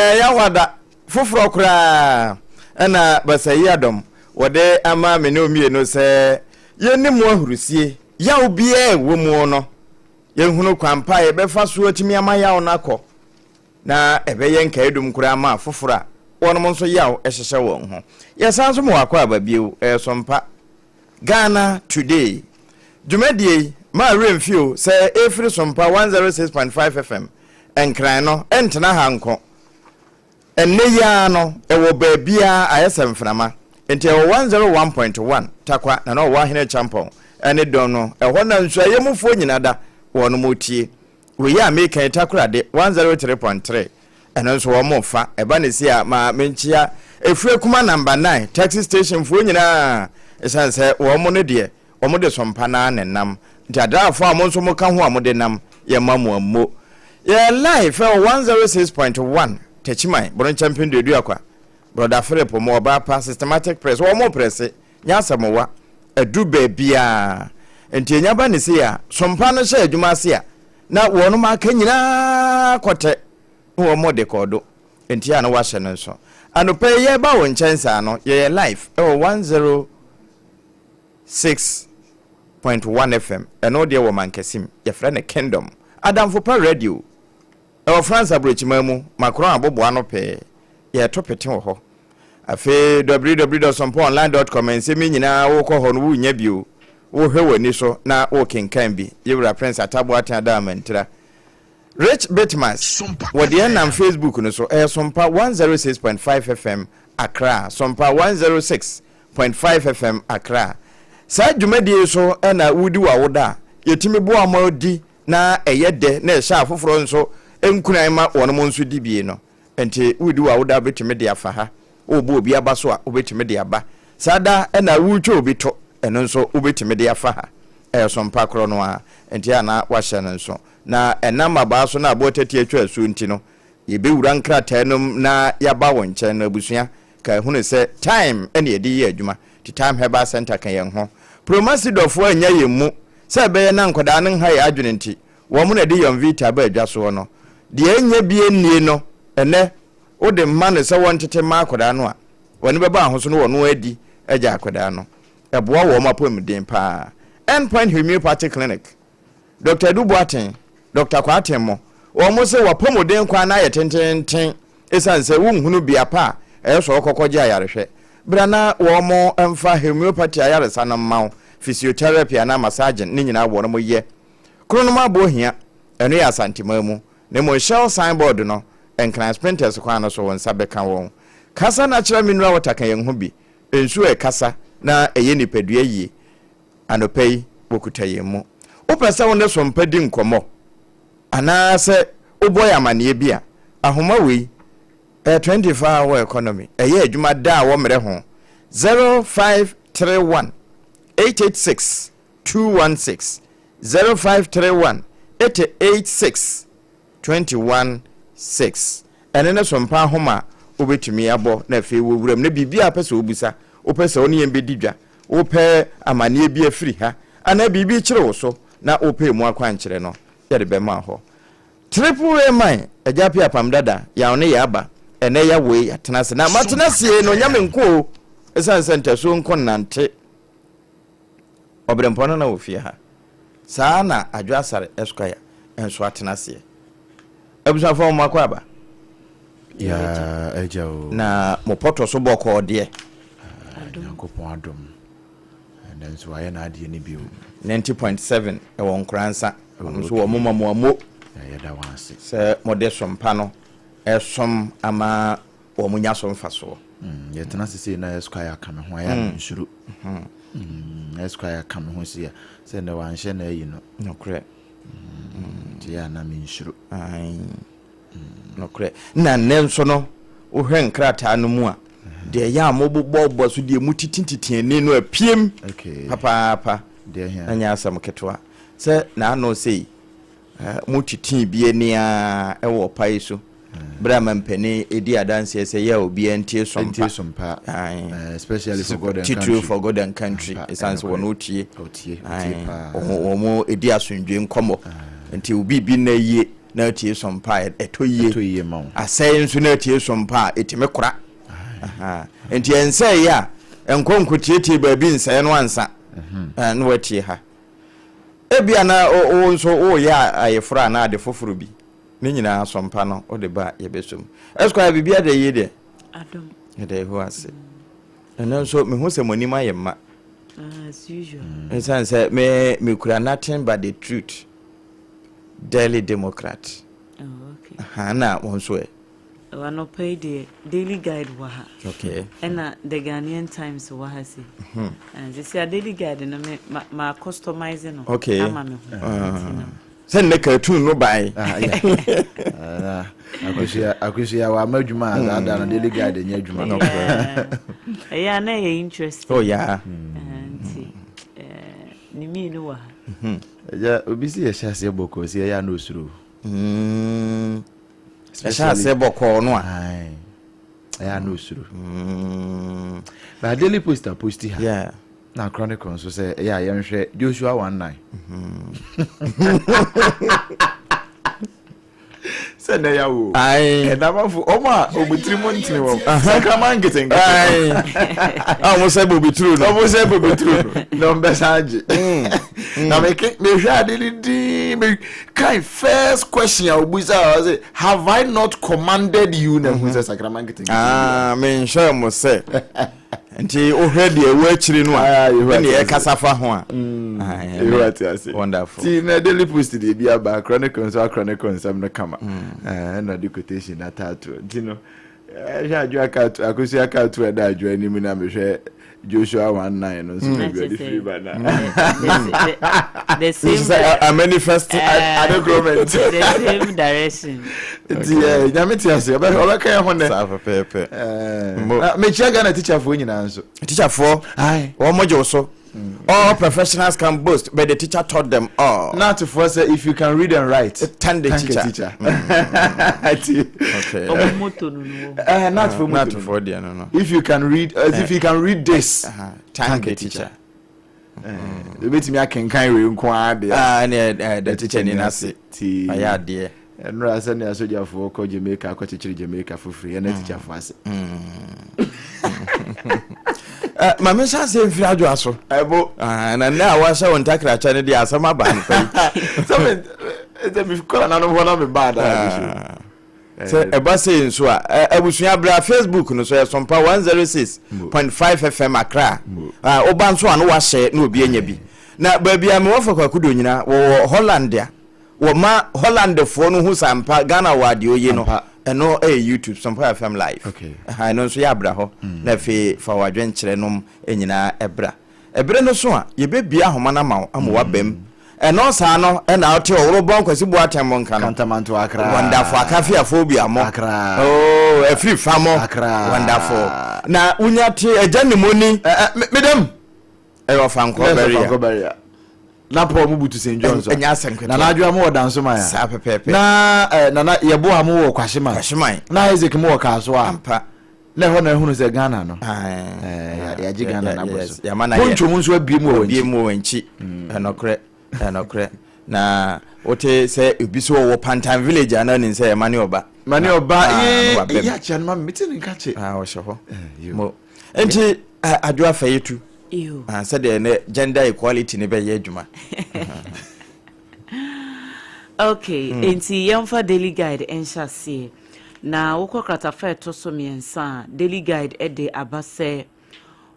Ɛɛ Yawada foforɔ koraa ɛna Basayi Adɔm wɔde ama me ne mmienu sɛ yɛnni mu ahurusie. Yaw biara ɛwɔ mu no, yɛnhunu kwan pa a yɛbɛfa so atumi ama yaw no akɔ, na ɛbɛyɛ nkaedum koraa ama afoforɔ a wɔnom nso yaw hyehyɛ wɔn ho. Yɛsan nso ma wakɔ aba bio, ɛyɛ Sompa Ghana Today. Dwumadie yi, maa werɛ mfi o, sɛ ɛfiri Sompa 106.5 FM Nkran no, ɛntena ha nko. Ɛnnɛ yi ara no, ɛwɔ baabiara ayɛ sɛ mframa. Nti ɛwɔ 101.1 Tarkwa na na ɔwɔ Ahene Kyampɔn ne dɔm no, ɛhɔ na nsuaeɛ mufoɔ nyina da wɔnom tie. Wei a meka yi Takoradi 103.3 ɛno nso wɔn fa. Ɛba ne sei a ma menkyea Efuekuma number 9 taxi station foɔ nyinaa, ɛsiane sɛ wɔn no deɛ wɔn de sompa no ara na ɛnam. Nti adraafoɔ a mo nso moka ho a mode nam, yɛma mo ammo. Yɛ live ɛwɔ 106.1 Techiman, Boronkyɛmpen Duaduakwa, Brɔda Philip mo ɔbaa pa, Systematic Press, wɔn prɛse, nyɛ asɛm wa, aduru baabiara. Nti enya ba ne sei a, sompa no hyɛ adwuma ase a, na wɔnom aka nyinaa kɔtɛ na wɔn de kɔɔ do. Nti a na wahyɛ no nso. Anɔpa yi yɛreba wo nkyɛn saa no, yɛyɛ live ɛwɔ 106.1 FM, ɛno deɛ wɔ Mankasim, yɛfrɛ no Kingdom. Adamfo Pa Radio, ɛwɔ France aburokyiman mu, Macron aboboa no pɛɛ, yɛreto pete wɔ hɔ. Afei www.sompaonline.com nsɛm yi nyinaa wokɔ hɔ no wonnya bio, wohwɛ w'ani so na wokenkan bi. Yɛwura Prince Atta Boateng Ada Amantira. Rich Bitmas wɔ deɛ nam Facebook no so, ɛyɛ Sompa 106.5 FM Accra, Sompa 106.5 FM Accra. Saa dwumadie yi so na wodi w'awoda a, yɛtumi boa ma di na ɛyɛ dɛ na ɛhyɛ afoforɔ nso nkuran ma wɔnom nso di bie no. Nti woredi w'awoda a wobɛtumi de afa ha, worebɔ obi aba so a wobɛtumi de aba. Saa da na woretwa obi to, ɛno nso wobɛtumi de afa ha. Ɛyɛ sompa korɔ no ara, nti a na wahyɛ no nso. Na ɛnam abaa so na aboɔ tɛteɛ atwa asuo nti no, yɛbɛwura nkrataa no mu na yɛaba wo nkyɛn no, abusua, ka hunu sɛ Time na yɛde yɛ adwuma, nti Time Herbal Centre ka yɛn ho. Promasidɔfoɔ annya yɛn mu, sɛ ɛbɛyɛ na nkwadaa no nha yɛn adwene nti, wɔn na ɛde Yonvita ba adwa soɔ no. Deɛ ɛnyɛ bie nnie no, ɛnnɛ, wode ma no sɛ wɔntete mma akwadaa no a, wɔne bɛbɔ ahoso no wɔn adi agya akwadaa no. Ɛboa wɔn apɔmuden paa. End Point Homeopathy Clinic, Dr. Adu Boateng, Dr. Kwarteng mo, wɔn se w'apɔmuden kwan no ayɛ tententen esiane sɛ wonhunu bea pa a ɛyɛ sɛ wɔkɔkɔgye ayarehwɛ. Bra na wɔn mfa homeopathy ayaresa no mma wo, physiotherapy anaa massaging ne nyinaa wɔn yɛ. Kronom aboɔ hia, ɛno yɛ Asanteman mu, na mmom Shell sign board no, Nkran Spintex kwan no so wo nsa bɛka wɔn. Kasa na kyerɛ mineral water ka yɛn ho bi, nsuo a ɛkasa na ɛyɛ nipadua yie. Anɔpa yi, wɔkuta yɛn mu. Wopɛ sɛ wo ne Sompa di nkɔmmɔ anaasɛ wobɔ yɛn amanneɛ bi a, ahoma wei, ɛyɛ 24 hour economy, ɛyɛ adwuma da a wɔmmerɛ ho, 0531 886 216, 0531 886 21 6. Ɛno ne Sompa ahoma a wobɛtumi abɔ na afei wɔ wuram na biribi a wopɛ sɛ wobisa, wopɛ sɛ wo ne yɛn bɛdi dwa, wopɛ amanneɛ bi afiri ha anaa biribi kyere wo so na wopɛ emu akwankyerɛ no, yɛde bɛma hɔ. Triple A man, Agya Appiah Apam Dada, yaw ne yɛ aba, ɛnɛ yawoe yɛatena ase. Na matena ase no nyɛ me nko o, ɛsiane sɛ ntasuo nko nnante. Ɔberempɔn no na wɔ fie ha. Saa na Adwo Asare Esquire nso atena aseɛ. Abusuafoɔ mo akɔ aba. Yaa agya o. Na mo pɔtɔ so bɔkɔɔ deɛ. Ah, Nyankopɔn adom. Ɛnɛ nso wayɛ n'adeɛ no bio. 90.7 ɛwɔ Nkoransa. Wɔn nso wɔn ma mo amo. Yɛda wɔn ase. Sɛ mode sompa no ɛsom ama wɔn nya so mfasoɔ. Yɛtena ase sei na Esquire aka me ho ayɛ a mensuro. Esquire aka me ho sei a sɛ nnɛ wanhyɛ na ayi no. Nokorɛ. Nti yɛ a na mensuro. Nokorɛ. Na nnɛ nso no, wohwɛ nkrataa no mu a, deɛ ɛyɛ a mobobɔbɔ so deɛ mu titititi ani no apiem papaapa. Na nyɛ asɛm ketewa. Sɛ n'ano sei, mo titii bi ani ara wɔ ɔpa yi so berɛ a mampanin ɛdi adanseɛ sɛ yɛ a obiara ntie sompa. Ntie sompa. Especially for God and country. Titiriw for God and country. Ɛsiane sɛ wɔn otie. Otie, otie paa. Wɔn ɛdi asomdwe nkɔmmɔ. Nti obi bi nna yie. na atie sompa a ɛtɔ yie. Ɛtɔ yie ma wo. Asɛe nso na atie sompa a ɛtumi kora. Nti ɛnsɛeɛ a, ɛnkɔ nkɔtietie baabi nsɛe no ansa na watie ha. Ebia na wo nso woreyɛ ayeforɔ anaa ade foforɔ bi. Ne nyinaa sompa no wode ba a yɛbɛsɔ mu. Esquire, biribi ada yie deɛ? Adom. Yɛda Yehowa ase. Ɛno nso mehu sɛ mo anim ayɛ mma. Ah, as usual. Ɛsiane sɛ me mekura nothing but the truth. Daily Democrat. Oh, okay. Aha, na wɔn nso ɛ. Anɔpa yi deɛ Daily Guide wɔ ha. Okay. Ɛna The Ghanaian Times wɔ ha si. Sisi a Daily Guide no me ma ma customize no. Okay. Ama me ho. Nti no. Sɛ nnɛ cartoon no bae. Ah, yeah. Akosua akosua wa ama adwuma a saa da no Daily Guide nyɛ adwuma. No. Ɛyɛ a na ɛyɛ interesting. Oh yeah. Nti ne mmienu wɔ ha. Ɛgya obi si yɛhyɛ aseɛ bɔkɔɔ si ɛyɛ a na osuro. Ɛhyɛ aseɛ bɔkɔɔ no a. Ɛyɛ a na osuro. But Daily Post a posti ha. Yeah. Na Chronicle nso sɛ ɛyɛ a yɛnhwɛ Joshua 1:9. Sɛ na ɛyɛ wo. Ɛnamafo ɔmo a ɔmo tiri mu ntene wɔm. Sakraman nketenkete. A ɔmo sɛ bobituru no. Ɔmo sɛ bobituru no. Na ɔmo bɛsan agye. Na meke mehwɛ ade no din me kan first question a obusa a ɔsɛ have I not commanded you na ehu sɛ sakraman nketenkete. Ah, menhyɛ mo sɛ. Nti wohwɛ deɛ ɛwɔ akyiri no a ɛne ɛkasa fa ho a. Yehowa te ase. Wonderful. Ti na Daily Post deɛ bi aba Chronicle nso achronicle nsɛm no kama. Ɛna ɔde quotation na taatoɔ. Nti no ɛhwɛ adwo aka akosi aka ato ɛda adwo anim na mehwɛ Joshua 1:9 no nso baabi ɔde firi ba na. The same. Sɛ a manifest. Adekorɔmɛnt. The same direction. Nti ɛ nyame te ase ɔbɛka yɛn ho nɛ. Saa pɛpɛɛpɛ. Mekyia Ghana teacherfoɔ nyinaa nso. Teacherfoɔ wɔn mo gye wo so. All professionals can boast, but the teacher taught them all. Natfoɔ sɛ if you can read and write, thank the teacher. teacher. Okay. Ɔmo motto no no wɔ. Eh, natfoɔ motto. Natfoɔ deɛ no no. If you can read, if you can read this, thank the teacher. Ebetumi akenkan wei nko ara deɛ. Ah, ɛne the teacher ni n'ase. Ayɛ adeɛ. Ɛnora sɛnea sogyafoɔ kɔ Jamaica akɔkyekyere Jamaica fofiri ɛna tikyafoɔ ase. Ma me nhyɛ aseɛ mfiri adwoa so. Ɛbo. Na nnɛ a wahyɛ wo ntakrakyɛ no deɛ asɛm aba anɔpa yi. Sɛ me sɛ me kɔ nananom hɔ na me baa daa. Sɛ ɛba sei nso a, abusua bra Facebook no so yɛ Sompa 106.5 FM Accra. Woba nso a no wahyɛ na obi anya bi. Na baabi a mewɔ fa Kwaku Donyina wɔwɔ Holland a wɔma Hollandfoɔ no hu sɛ ampa Ghana wɔ adeɛ oye no, ɛno yɛ YouTube, Sompa FM Live. Ɛha, ɛno nso yɛ abra hɔ, na afei fa w'adwenkyerɛ nom nyinaa bra. Ɛberɛ no so a, yɛbɛbue ahoma no ama wo ama woaba mu. Ɛno saa no na wote Ɔworobɔn Kwasi Boateng mo nka no. Kantamanto Accra. Wonderful Akafiafoɔ bia mo. Accra. Oh, afiri fa mo. Accra. Wonderful. Na wonya te Agya Nimoni. Medam. Ɛyɛ Ɔfankɔ Barrier. Na Paul mo butu St. John's. Ɛnyɛ asɛm ketewa. Nana Adwoa mo wɔ Dansoman a. Saa pɛpɛɛpɛ. Na eh, Nana Yeboah mo wɔ Kwahyeman. Kwahyeman. Na Isaac mo wɔ Kasoa. Ampa. Na ɛhɔ na ehunu sɛ Ghana no. Eh, yɛagye Ghana no abɔ so. Yɛama na yɛ. Poncho mo nso abie mu wɔ wɔn akyi. Abie mu wɔ wɔn akyi. Ɛnɔkorɛ, ɛnɔkorɛ. Na wote sɛ obi so wɔ Pantan village a na onim sɛ ɛma ne ɔba. Ma ne ɔba. Ah, Ee, na wabɛm. eyi akyea no ma me, mete ne nka kye. Ah, ɔhyɛ hɔ. Eh, yo. Mo. Nti, Adwoa Fayetu. Ew. Ah, sɛdeɛ ne gender equality ne bɛyɛ adwuma. Okay, mm. Enti yɛmfa Daily Guide nhyɛ aseɛ. Na wokɔ kratafa ɛtɔ so mmiɛnsa a, Daily Guide de aba sɛ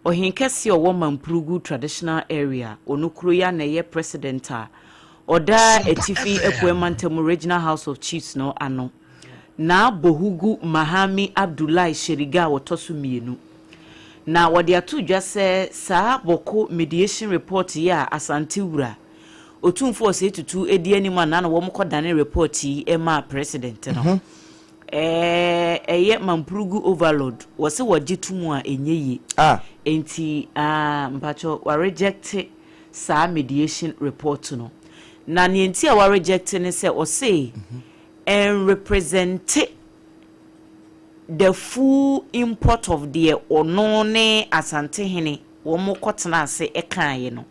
ɔhenkɛseɛ ɔwɔ Mampurugu Traditional Area, ɔno kuro yi a na ɛyɛ president a ɔda Atifi Apuɛ Mantam Regional House of Chiefs no ano. Naa Bohugu Mahami Abdullahi Sheriga a ɔtɔ so mmienu. Na wɔde ato dwa sɛ saa Bawku Mediation Report yi a Asante Wura, Otumfoɔ Osei Tutu di anim a na na wɔkɔdane report yi maa President no, ɛyɛ Mampurugu Overlord, wɔse wɔgye to mu a ɛnyɛ yie. Enti mpakyɛw wɔarejecte saa mediation report no. Na nea nti a wɔarejecte ne sɛ ɔse ɛnrepresente the full import of deɛ ɔno ne Asantehene wɔn kɔtena ase kaeɛ no.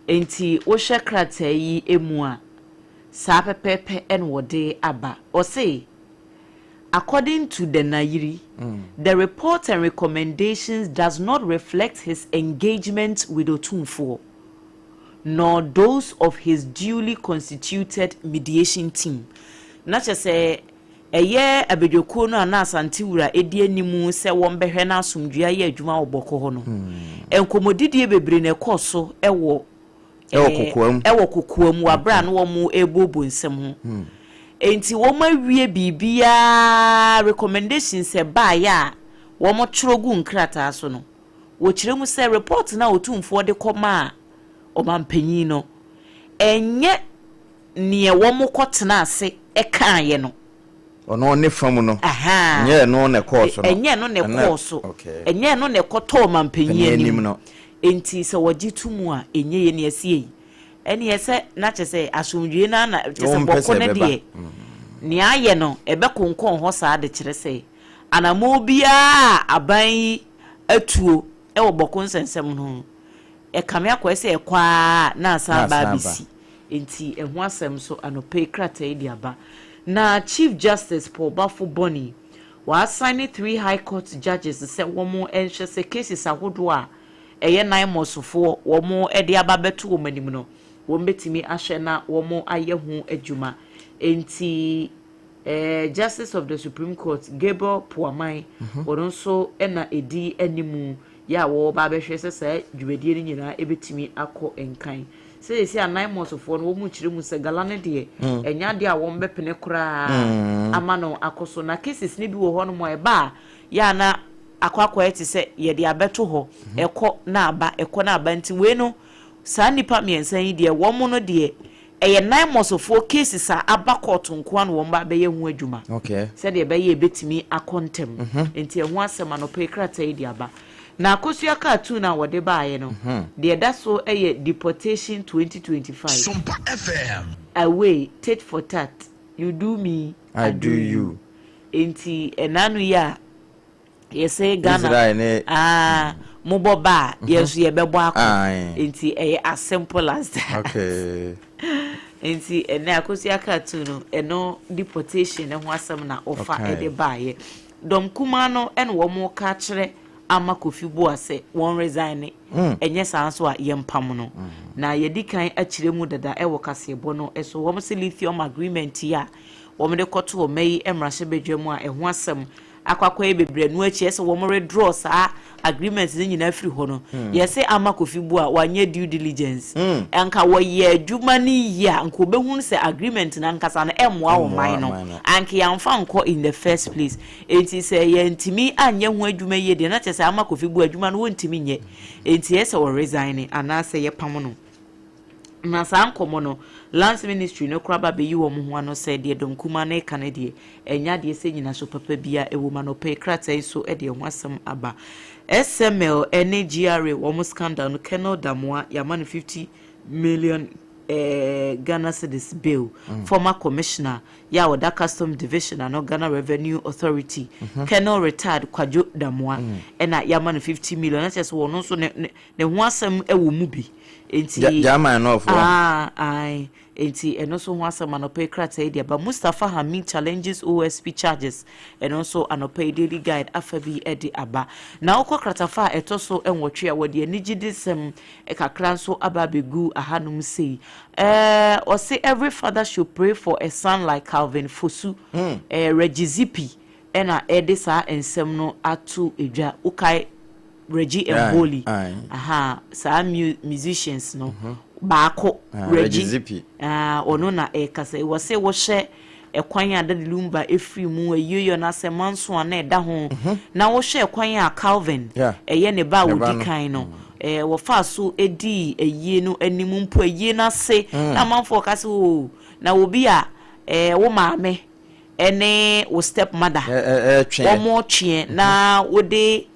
Enti wohwɛ krataa yi mu a, Saa pɛpɛɛpɛ na wɔde aba. Ɔse, According to the Nayiri, the report and recommendations does not reflect his engagement with Otumfuo, nor those of his duly constituted mediation team. Na kyerɛ sɛ ɛyɛ abadwakuo no a na Asante Wura di anim sɛ wɔmbɛhwɛ na asomdwoeɛ ayɛ adwuma wɔ Bɔkɔ hɔ no. Nkɔmmɔdidie bebree na ɛkɔɔ so wɔ Ɛwɔ kokoam. Ɛwɔ kokoam wɔ abere a na wɔn rebuobuo nsɛm ho. Enti wɔn awie biribiara, recommendations ɛbaeɛ a wɔtwerɛ gu nkrataa so no, wɔkyerɛ mu sɛ report no a Otumfoɔ de kɔmaa ɔmanpanyin no, ɛnyɛ neɛ wɔkɔtena ase kaeɛ no. Ɔno ne fa mu no, ɛnyɛ ɛno na ɛkɔɔ so no. Ɛnyɛ ɛno na ɛkɔɔ so. Ɛnyɛ ɛno na ɛkɔtɔɔ ɔmanpanyin anim no. Enti sɛ wɔgye to mu a, ɛnyɛ yie. Nea ɛsi yi, ɛneɛ sɛ na kyerɛ sɛ asomdwoeɛ no ara na kyerɛ sɛ bɔko no deɛ, nea ayɛ no, ɛbɛkonkɔn hɔ saa de kyerɛ sɛ anammɔn biara a aban yi atuo wɔ bɔko nsɛnsɛm no ho no, Ɛkame akɔyɛ sɛ ɛkɔ ara na asan aba abɛsi. Enti ɛho asɛm nso anɔpa yi krataa yi de aba. Na Chief Justice Paul Baffoe Bonnie, wɔasaene three High Court judges sɛ wɔn nhwɛ sɛ cases ahodoɔ a ɛyɛ NAIMOS foɔ wɔn de aba abɛto wɔn anim no, wɔn bɛtumi ahwɛ na wɔn ayɛ ho adwuma. Enti eh, Justice of the Supreme Court Gabriel Pwamang, wɔn nso na ɛdi anim yɛ a wɔreba abɛhwɛ sɛ saa dwumadie no nyinaa ɛbɛtumi akɔ nkan. Sɛ seesei a NAIMOS foɔ no wɔn rekyerɛ mu sɛ gala no deɛ ɛnyɛ adeɛ a wɔn bɛpene koraa ama no akɔ so. Na cases no bi wɔ hɔ nom a ɛba a yɛ a na akɔ akɔyɛ te sɛ yɛde abɛto hɔ, ɛkɔ na aba, ɛkɔ na aba nti wei no saa nnipa mmiɛnsa yi deɛ wɔn no deɛ Ɛyɛ Naimɔsfoɔ cases a aba kɔɔto nko ara na wɔn ba abɛyɛ ho adwuma sɛdeɛ ɛbɛyɛ a ɛbɛtumi akɔ ntɛm. Nti ɛho asɛm anɔpa yi krataa yi de aba. Na Akosua cartoon a wɔde baeɛ no, deɛ ɛda so yɛ Deportation 2025. Sompa FM. Away, tit for tat, you do me, I do you. Nti ɛnaano yi a Yɛse Ghana Israel ne ah mobɔ ba a yɛn nso yɛbɛbɔ akɔ Aye. nti ɛyɛ as simple as that. Okay. Nti ɛnɛ Akosua cartoon no ɛno deportation no ho asɛm na ɔfa Okay. ɛde baayɛ. Dɔm kumaa no ɛna wɔn ka kyerɛ Ama Kofi Boa sɛ wɔn resign ɛnyɛ saa nso a yɛmpam no. Na yɛdi kan akyerɛ mu dada ɛwɔ kaseɛbɔ no so wɔn se lithium agreement yi a wɔn de kɔto ɔma yi mmarahyɛbadwa mu a ɛho asɛm akɔ akɔyɛ bebree ɛno akyi ɛsɛ wɔn redraw saa agreement no nyinaa firi hɔ no yɛsɛ ama Kofi Buah wanyɛ due diligence anka wɔyɛ adwuma no yie a nka wɔbɛhunu sɛ agreement no ankasa no ɛmmoa wɔn man no anka yɛamfa nkɔ in the first place enti sɛ yɛntumi anyɛ ho adwuma yie deɛ na kyerɛ sɛ ama Kofi Buah adwuma no wɔntumi nyɛ enti ɛsɛ wɔ resign anaasɛ yɛpam no. Na saa nkɔmmɔ no, Lands Ministry no koraa ba bɛyi wɔn ho ano sɛ deɛ Dɔm Kumaa no reka no deɛ, ɛnyɛ adeɛ sɛ nyinaso papa biara wɔ mu. Anɔpa yi krataa yi so de ɛho asɛm aba. SML ne GRA wɔn scandal no, Colonel Damoah, yɛama no 50 million eh, Ghana cedis bail. Former Commissioner yɛ a ɔda Customs Division ano, Ghana Revenue Authority, Colonel retired Kwadwo Damoah, ɛna yɛama no 50 million. Na kyerɛ sɛ ɔno nso ne, ne, ne ho asɛm wɔ mu bi. Enti, German no ɔfoɔ. Ah, ae. Enti ɛno nso ho asɛm anɔpa yi krataa yi de aba. Mustapha Hamid challenges OSP charges. Ɛno nso anɔpa yi Daily Guide afa bi de aba. Na wokɔ kratafa a ɛtɔ so nwɔtwe a wɔde anigyedesɛm kakra nso aba abɛgu ahanom sei. Ɛɛ, ɔse every father should pray for a son like Calvin Fosu. Ɛɛ, Reggie Zippy ɛna ɛde saa nsɛm no ato dwa. Wokae Reggie Mboli, aha, saa mu musicians no baako, Reggie Zippy, ah, ɔno na ɛrekasa yi. Wɔse wohwɛ ɛkwan a Daddy Lumba ɛfiri mu, ayioyɔ no asɛ manso a na ɛda ho, na wohwɛ ɛkwan a Calvin, ɛyɛ ne ba a ɔdi kan no, eh, wɔfaa so dii ayie no anim mpo ayie no ase, na amanfoɔ ka sɛ, oo, na obi a, eh, wo maame ɛne wo step mother, wɔn tweɛ, na wode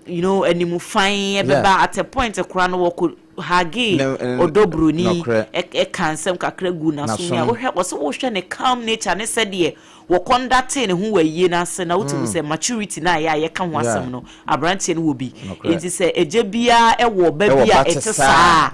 you know animufan ɛbɛba at a point koraa no wɔkɔ hage ɔdɔ broni ɛka nsɛm kakra gu n'aso mu a wohwɛ wɔsɛ wohwɛ ne calm nature ne sɛdeɛ wɔkɔndate ne ho wɔ ayie no ase na wotumi sɛ maturity no a yɛ a yɛka ho asɛm no aberanteɛ no wɔ bi nti sɛ ɛgya biara ɛwɔ ba bi a ɛte saa.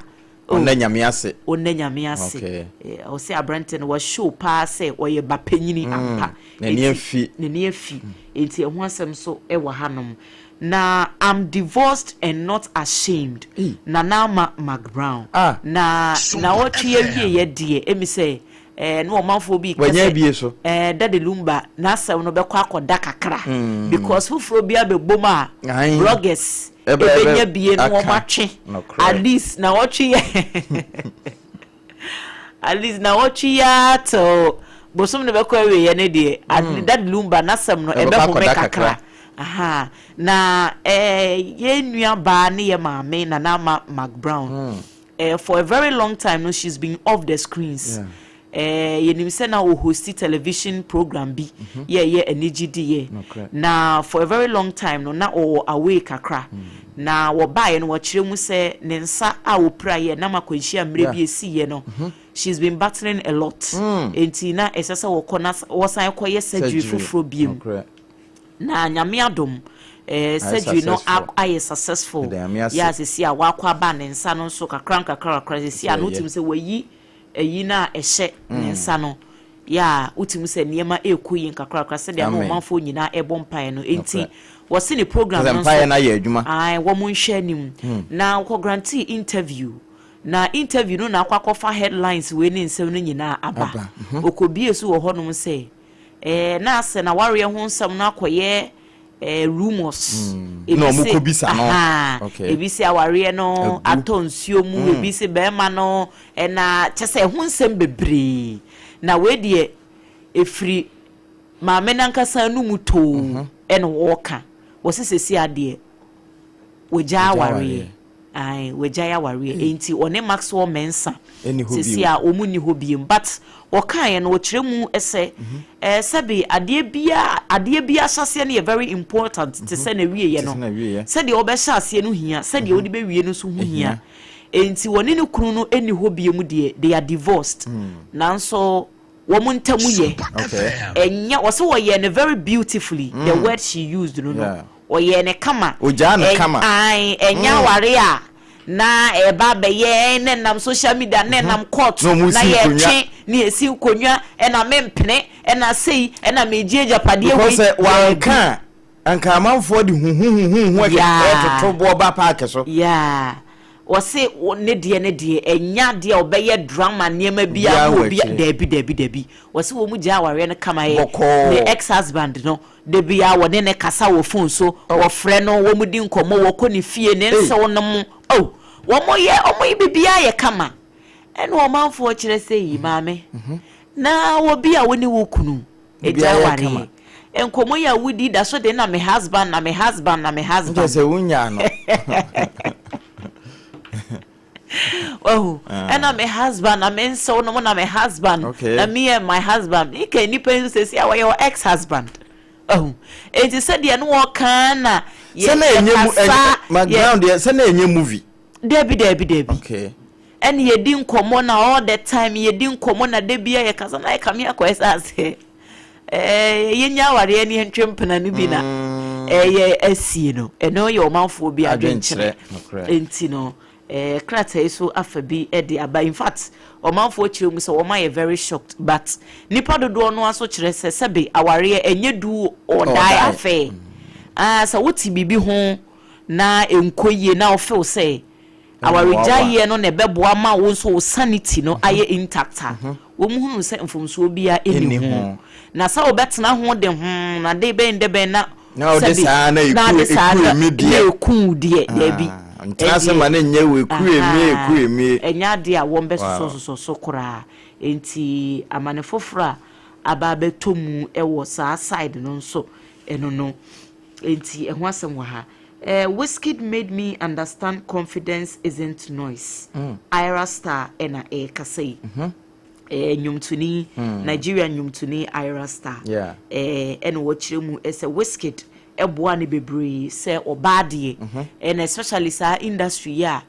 Ɔnna Nyame ase. Ɔnna Nyame ase. Okay. Ɔsɛ aberante no washow paa sɛ ɔyɛ ba panyini ampa. N'ani afi. N'ani afi. Enti ɛho asɛm nso wɔ hanom. Na I'm divorced and not ashamed. Nana Ama McBrown. Ah. Na naawɔtwe awieɛ deɛ, ɛmi sɛ eh, na ɔmanfoɔ bi Wanya abie so. Eh, Daddy Lumba n'asɛm no bɛkɔ akɔda kakra. Because foforɔ bi abɛbom a, Aye. bloggers Ɛbɛ- ɛbɛnya bie no aka. wɔn atwe. Nokorɛ. At least naawɔtwe yɛ at least naawɔtwe yɛ till bosom no bɛkɔ awieɛ no deɛ, at least Daddy Lumba n'asɛm no Ɛbɛkɔ ɛbɛhome akɔda kakra. kakra. Aha. Na yɛn nua baa ne yɛ maame Nana Ama McBrown. For a very long time no, she's been off the screens. Yɛnim sɛ na ɔhosti television program bi yɛyɛ anigye diɛ. Nokorɛ. Na for a very long time no, na ɔwɔ away kakra. Na wɔbaeɛ no, wɔkyerɛ mu sɛ ne nsa a wɔpiraeɛ nam akwanhyia mmerɛ bi esiiɛ no, she's been battling a lot. Enti na ɛsɛ sɛ wɔkɔ na wɔsan kɔyɛ surgery foforɔ biem. Na Nyame adom, surgery no successful. ayɛ successful. Ɛda Nyame ase. Yɛ a sisi a wakɔ aba ne nsa no nso kakra nkakra kakra, sisi a no Sɛ ɛyɛ. wotumi sɛ wayi ɛyi no a ɛhyɛ ne nsa no, yɛ a wotumi sɛ nneɛma ɛrekɔ yie nkakra kakra sɛdeɛ na Amen. ɔmanfoɔ nyinaa ɛbɔ mpaeɛ no. Enti Nokorɛ. wɔsi ne program Sɛ no mpaeɛ nso no ayɛ adwuma. Ae, wɔn nhwɛ anim na wɔkɔ grantee interview, na interview no na akɔ akɔfa headlines wei ne nsɛm no nyinaa aba. Aba. Okobie so wɔ hɔnom sɛ na asɛ na wareɛ ho nsɛm no akɔyɛ rumours. Ebi Na ɔmo se- kɔbisa no. Aha. Ebi sɛ awareɛ no Agu. atɔ nsuo mu, ebi sɛ bɛrima no ɛna kyɛ sɛ ɛho nsɛm bebree, na wei deɛ efiri maame nankasa no mu too ɛna wɔɔka wɔsi sɛsi adeɛ wɔgya Wɔgya awareɛ. awareɛ. Ae, wɔgya awareɛ, enti ɔne Maxwell Mensa Ɛnni hɔ sɛsi bio. a wɔn nni hɔ biem, but wɔkaeɛ no, wɔkyerɛ mu sɛ sɛbi adeɛ bia ahyɛseɛ no yɛ very important te sɛ na wieɛ Te no. sɛ na wieɛ. Sɛdeɛ wɔbɛhyɛ aseɛ no hia, sɛdeɛ wɔde bɛwie no nso ho hia. Enti wɔne ne kunu no ɛnni hɔ biem deɛ, they are divorced, nanso wɔn ntam yɛ. Ɛnyɛ wɔsɛ wɔyɛ no very beautifully, the word she used no, ɔyɛ ne kama. Ogyaa no kama. Ae, ɛnyɛ aware a na ɛba bɛyɛ ne nam social media ne nam court Na ɔmo na si nkonnwa. Yɛtwe ne yɛsi nkonnwa, ɛna mempene, ɛna sei, ɛna megye agyapadeɛ Because wei. sɛ wanka a, anka amanfoɔ de huhuhuhuhu ɛtoto boɔ ba paaki so. Yeah, wɔse ne deɛ ɛnya deɛ ɔbɛyɛ drama nneɛma bi Biara a wɔ obi akyire. Daabi, daabi, daabi, wɔse wɔn mu gya awareɛ no kama yɛ. Bɔkɔɔ. Ne ex husband no de bia wɔne ne kasa wɔ phone so, wɔfrɛ no, wɔn mu di nkɔmɔ, wɔkɔ ne fie ne nsew no mu, oh, wɔn yɛ wɔn yi bibiara yɛ kama. Ɛna ɔmanfoɔ kyerɛ sɛ yi maame na obi a wɔne wo kunu egya Biara yɛ awareɛ kama. Nkɔmɔ yi a wodi da so de na me husband, na me husband, na me Nkyɛ husband. sɛ wonya no. Wahu, ɛna me husband na me nsew no mo na me husband na me and my husband ika nipa yi nso sɛ si a wɔyɛ wɔ ex husband ɔhu. Eti sɛdeɛ no wɔka na Sɛ na ɛnyɛ mu yɛkasa ɛnyɛ McBrown deɛ, sɛ na ɛnyɛ movie. Dabi, dabi, dabi. Ɛne yɛdi nkɔmmɔ na all the time yɛdi nkɔmmɔ na da bia yɛkasa na yɛkame akɔyɛ sɛ asɛ yɛnya awareɛ ne yɛntwe mpena no bi na ɛyɛ asie no. Ɛno yɛ ɔmanfoɔ bi adwenkyerɛ. Adwenkyerɛ, nokorɛ. Nti no krataa yi so afa bi de aba. In fact, ɔmanfoɔ kyerɛ mu sɛ wɔn ayɛ very shocked, but nipa dodoɔ no aso kyerɛ sɛ sɛbe awareɛ ɛnyɛ do or die die. Affair. Ah, sɛ wote biribi ho na nkɔ yie na ɔfeel sɛ awaregyaeɛ no na ɛbɛboa ma wo nso wo sanity no ayɛ intact a, wɔn hunu sɛ mfomsoɔ biara ɛnni Ɛnni ho. ho. Na sɛ wobɛtena ho de ho na de bɛn de bɛn na Na wode sɛbe, saa na na ade saa eku na emi deɛ. na eku deɛ, daabi. Ah, ntena ase ma ne nyɛ wɔ eku emie, eku emie. Ɛnyɛ adeɛ a wɔn bɛsosɔsosɔ so koraa. Nti amane foforɔ a aba abɛtɔ mu ɛwɔ saa side no nso ɛno no, nti ɛho asɛm wɔ ha. "Wizkid made me understand confidence isn't noise." Ayra Star ɛna ɛrekasa yi. Nnwomtoni, Nigeria nnwomtoni Ayra Star. Ɛna wɔkyerɛ mu sɛ Wizkid ɛboa ne bebree sɛ ɔbaa deɛ, ɛna especially saa industry yi a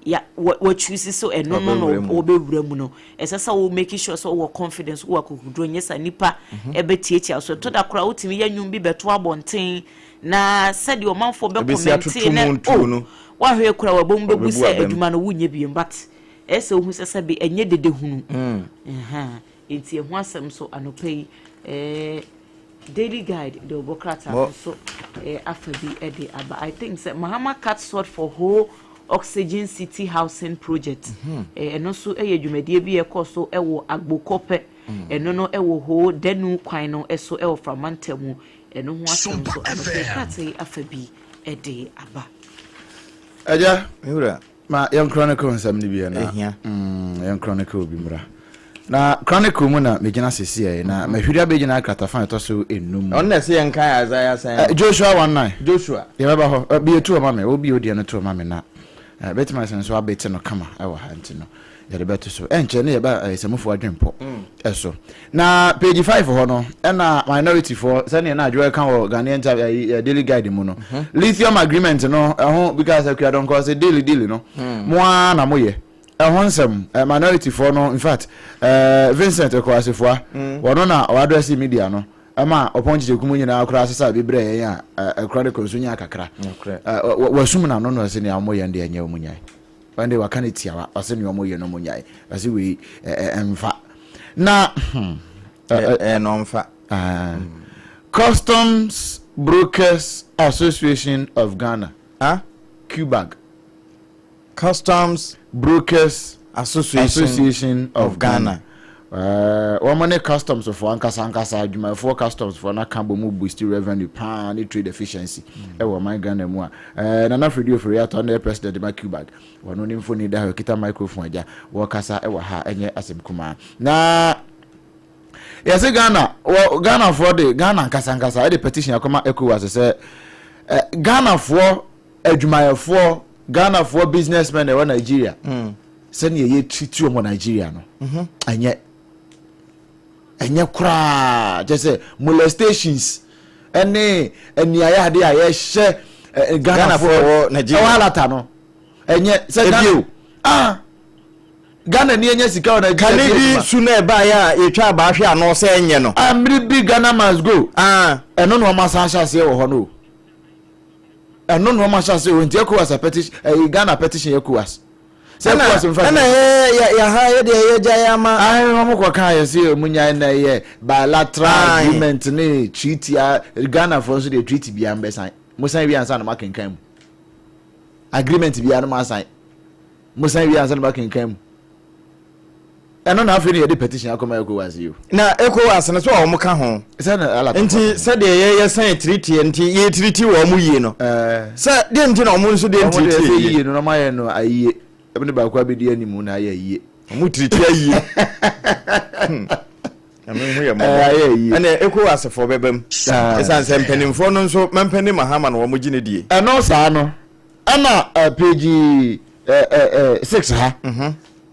ya wɔchoose so ɛno no na Ɔbɛwura mu. wɔbɛwura mu no, ɛsɛ sɛ wo make sure sɛ wowɔ confidence, wowɔ akokoduro. Nyɛ sa nipa ɛbɛtiatia so. Ɛtɔ da koraa wotumi yɛ nnwom bi bɛto abɔnten na sɛdeɛ ɔmanfoɔ Ɛbɛsi bɛcommente atoto na mu ntuo no. Woahwɛ kora wabɔ mu bɛbu Ɔbɛbu sɛ abam. adwuma no wonyɛ biem, but Ɛyɛ sɛ wohu sɛ sɛbe ɛnyɛ dede hunu. Ɛhɛn. Enti ɛho asɛm nso anɔpa yi eh, Daily Guide de ɔbɔ krataa no nso eh, afa bi de aba. I think sɛ Mahama cut sod for whole Oxygen City Housing Project. Eh, ɛno nso yɛ dwumadie bi a ɛkɔ so wɔ Agbokɔpɛ. Ɛno no wɔ Ho Danu kwan no so wɔ Framanta mu. Ɛno ho asɛm nso anɔpa yi krataa yi afa bi de aba. Agya, Me wura. Ma yɛn chronicle nsɛm no bi na Ehia. yɛn chronicle bi mmra. Na chronicle mu na megyina sesiɛ na mahwiri abɛgyina kratafa a ɛtɔ so enum mu. Ɔno na ɛsɛ yɛn kan Isaiah sɛn no? Joshua 1:9. Joshua. Yɛbɛba hɔ. Eh, bie to ma me. Wo bie deɛ no to ma me na. Eh, bɛtumi asɛn so abɛte no kama ɛwɔ ha nti no. Yɛde bɛto so. Ɛnkyɛ ne yɛba eh, sɛmufoɔ adwempɔ ɛso. Na page 5 hɔ no, ɛna minority foɔ sɛdeɛ na adwoa ɛka wɔ Ghanaian Times eh, eh, Daily Guide mu no. Lithium agreement no ɛho because Akuadɔnkɔ sɛ daily daily no. Mo ara na moyɛ. Ɛho nsɛm eh, minority foɔ no in fact eh, Vincent Ekoasefua wɔno na ɔaddress media no ɛma ɔpɔn kyekyɛku mu nyinaa koraa sesa bi brɛ yɛn a ɛkora de kɔ nso nyaa kakra. Wasum n'ano na ɔsɛ nea wɔyɛ no deɛ ɛnyɛ wɔn nyae. Wɔn deɛ waka no tiawa ɔsɛ nea wɔyɛ no wɔn nyae. Ɔsɛ wei ɛmfa. Na hmm. Ɛɛ na ɔmfa. Customs Brokers Association of Ghana. Huh? CUBAG. Customs Brokers Association, Association of, of Ghana. Ghana. Wɔn ne customs foɔ ankasa ankasa adwumayɛfoɔ customs foɔ n'aka bɔ mu boost revenue paa ne trade efficiency ɛwɔ ɔman Ghana mu a Nana Freddie Ofori-Atta ɔno yɛ president ma CUBAG wɔn ne mfoni da hɔ kita microphone agya wɔkasa ɛwɔ ha ɛnyɛ asɛm kumaa na yɛsɛ Ghana wɔ Ghanafoɔ de Ghana ankasa ankasa ɛde petition akɔma ECOWAS sɛ Ghanafoɔ adwumayɛfoɔ Ghanafoɔ businessmen ɛwɔ Nigeria mm. sɛnea yɛ treat wɔn wɔ Nigeria no mhm. ɛnyɛ ɛnyɛ koraa kyɛ sɛ molestations ɛne aniayɛ ade a yɛhyɛ Ghanafoɔ ɛwɔ Nigeria ɛwɔ alata no ɛnyɛ sɛ Ghana ah Ghana ni anya sika wɔ Nigeria kane bi su na ɛbaeɛ a yɛtwa abaa hwɛ ano sɛ ɛnyɛ no mmere bi Ghana must go ah ɛno na wɔn asan ahyɛ aseɛ wɔ hɔ no o. Ɛno na wɔn ahyɛ ase o nti ECOWAS a petition ɛyi Ghana petition ECOWAS. Sɛ ECOWAS nfa. Ɛna yɛ yɛ yɛ ha yɛ deɛ yɛ gya yɛ ama. Ayi wɔn kɔ kan yɛ sɛ wɔn nya na yɛ bilateral agreement ne treaty a Ghana fo nso deɛ treaty bi ambɛ san mo san wie ansa na mo akenkan mu agreement bi ano mo asan mo san wie ansa na mo akenkan mu. Ɛno na afei na yɛde petition akɔma ECOWAS yi o. Na ECOWAS no so a wɔn ka ho. Sɛ na alatafoɔ Nti sɛdeɛ yɛyɛ sɛn tiritie nti yɛtiriti wɔn yie no. Sɛ deɛ nti na wɔn nso deɛ Wɔn deɛ ntiriti sɛ yie. yie no na wɔn ayɛ no ayie. Ɛmu de baako abɛdi anim na ayɛ ayie. Wɔn tiriti ayie. Nyame hu yɛ mmɔbɔ. Ayɛ ayie. Ɛnna ECOWAS foɔ bɛba mu. Ɛsiane sɛ mpanimfoɔ no nso mampanin Mahama na wɔn gye ne die. Ɛno saa no ɛna page 6 ha.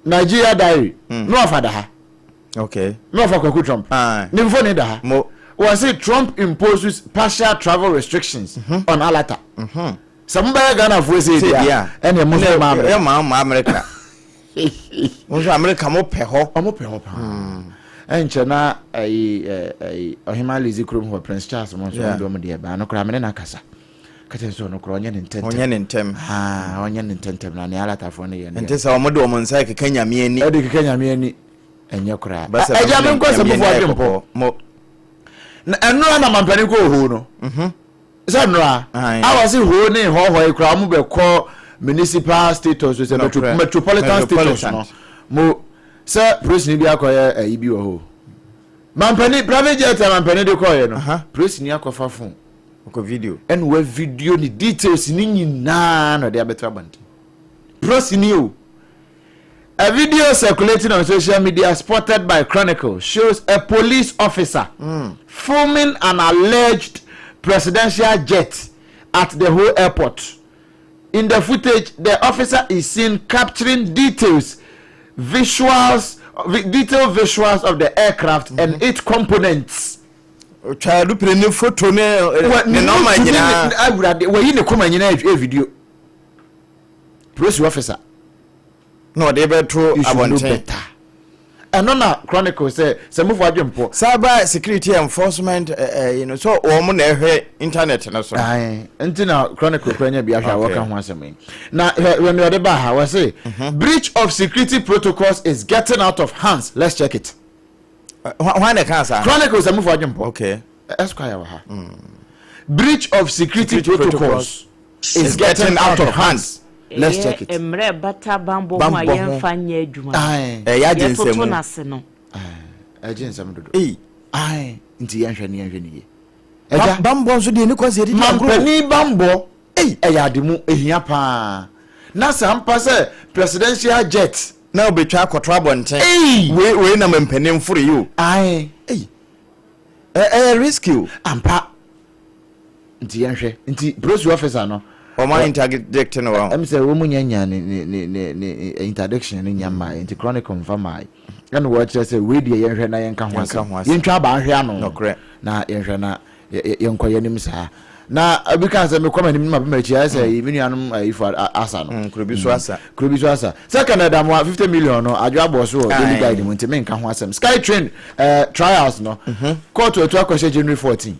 Nigeria diary mm. na wafa da ha. Okay. Na wafa Kwaku Trump. Ah. Ne mfoni da ha. Mo. Wɔsi Trump imposes partial travel restrictions mm -hmm. on Alata. Mm -hmm. Sɛ mo bɛyɛ Ghana foɔ sɛ ebi a ɛna mo nso ma Amerika. Ɛ maa mo Amerika. Mo nso Amerika mo pɛ hɔ. Ɔmo pɛ hɔ paa. Ɛnkyɛ na ɛyi ɛyi Ɔhema Lizzy kurom hɔ Prince Charles mo nso ɔmo de ɔmo deɛ baa no koraa mene na kasa. Ka kyerɛ no sɛ ɔno koraa ɔnyɛ ne ntɛntɛm. Ɔnyɛ ne ntɛm. Haa, ɔnyɛ ne ntɛntɛm na nea alatafoɔ no yɛ no Ɛnte sɛ wɔde wɔn nsa rekeka Nyame ani. Ɛde keka Nyame ani. Ɛnyɛ koraa. Bɛsɛ Ɛgya bɛma me nkɔ Nyame ani sɛmufo ayɛ adwempɔ. kɔkɔɔ. Mo. Na ɛnora na mampanin kɔɔ hoo no. Mhm. Sɛ nnora. Ae. A wɔse hoo ne hɔhɔe koraa wɔn bɛkɔ municipal status sɛ metro, Nokorɛ. metropolitan status no. Metropolitan. Mo sɛ polisini bi akɔyɛ ayi bi wɔ hɔ. Mampanin private jet a mampanin de kɔɔyɛ no. Aha. Polisini akɔfa phone. Ɔkɔ video. Ɛna wa video ne details ne nyinaa na ɔde abɛto abɔnten. Prosini o. A video circulating on social media spotted by Chronicle shows a police officer mm. filming an alleged presidential jet at the whole airport. In the footage, the officer is seen capturing details, visuals, detailed visuals of the aircraft mm -hmm. and mm-hmm. its components. Ɔtwa adupire ne foto ne ne nɔɔma nyinaa. Awurade wɔyi ne kɔma nyinaa yɛ video. Polisi officer. Na ɔde bɛto abɔnten. Ɛno na Chronicle sɛ sɛ mofo adwempɔ. Cyber security enforcement ɛɛ you know, so wɔn na ɛhwɛ internet no so. Ae, nti na Chronicle kura nya bi ahwɛ a wɔka ho asɛm yi. Na hwɛ hwɛ nea ɔde baa ha, wɔse breach of security protocols is getting out of hands, let's check it. Hwan na ɛka saa? Chronicle sɛ mofo adwempɔ. Okay. Esquire wɔ ha. Breach of security protocols is getting out of hands. Let's check it. Ɛyɛ mmerɛ ɛbata banbɔ ho a Banbɔ ho. yɛmfa nyɛ adwuma. Ae. Ɛyɛ agye Yɛtoto nsɛmu. n'ase no. Ae, ɛgye nsɛm dodo. Ei. Ae, nti yɛnhwɛ ne yɛnhwɛ ne yie. Ɛgya. Banbɔ nso deɛ ne kɔ sɛ yɛde di agorɔ. Mampanin banbɔ Ei. ɛyɛ ade mu ehia paa. Na sɛ ampa sɛ presidential jet. Na obetwa akɔto abɔnten. Ei. Wei wei na mampanin foro yi o. Ae. Ei. Ɛyɛ risky o. Ampa. Nti yɛnhwɛ. Nti police officer no. Wɔn a interdict no wɔn. Ɛm sɛ wɔn nya nya ne ne ne ne ne interdiction no nya mmaa nti chronicle nfa mmaa ɛna wɔkyerɛ sɛ wei deɛ yɛnhwɛ na yɛnka ho asɛm yɛntwa aba nhwɛ ano Nokorɛ. na yɛnhwɛ na yɛnkɔ yɛn anim saa na obi ka sɛ mekɔ m'anim na mabɛ m'akyi ayɛ sɛ me nuanom ayifo asa no Kuro bi so asa. Kuro bi so asa sɛ Canada mo a 50 million no adwo abɔ so wɔ Daily Guide mu nti menka ho asɛm. Sky Train trials no court atu akɔhyɛ January 14.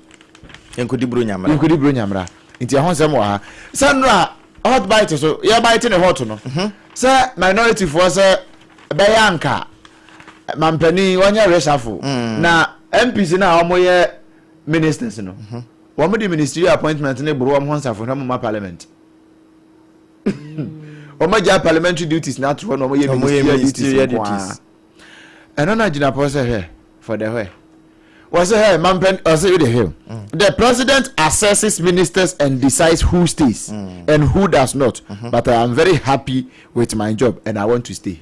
Yɛnkɔdi buro nyamra. Yɛnkɔdi buro nyamra. Nti ɛho nsɛm wɔ ha. Sɛ nnora hot bite so yɛ bite ne hot no. Sɛ minority foɔ sɛ bɛyɛ anka mampanin wɔnyɛ reshuffle. Na MPs no a wɔyɛ ministers no wɔn de ministerial appointment ne boro wɔn ho nsafo na wɔn ma parliament. Wɔn agya parliamentary duties na ato hɔ na wɔn yɛ ministerial duties nko ara. Ɛno na gyina pɔ sɛ hwɛ for the hwɛ. Wɔsɛ hɛ mampɛn ɔsɛ yi de hwɛ. The president assesses ministers and decides who stays and who does not. But I am very happy with my job and I want to stay.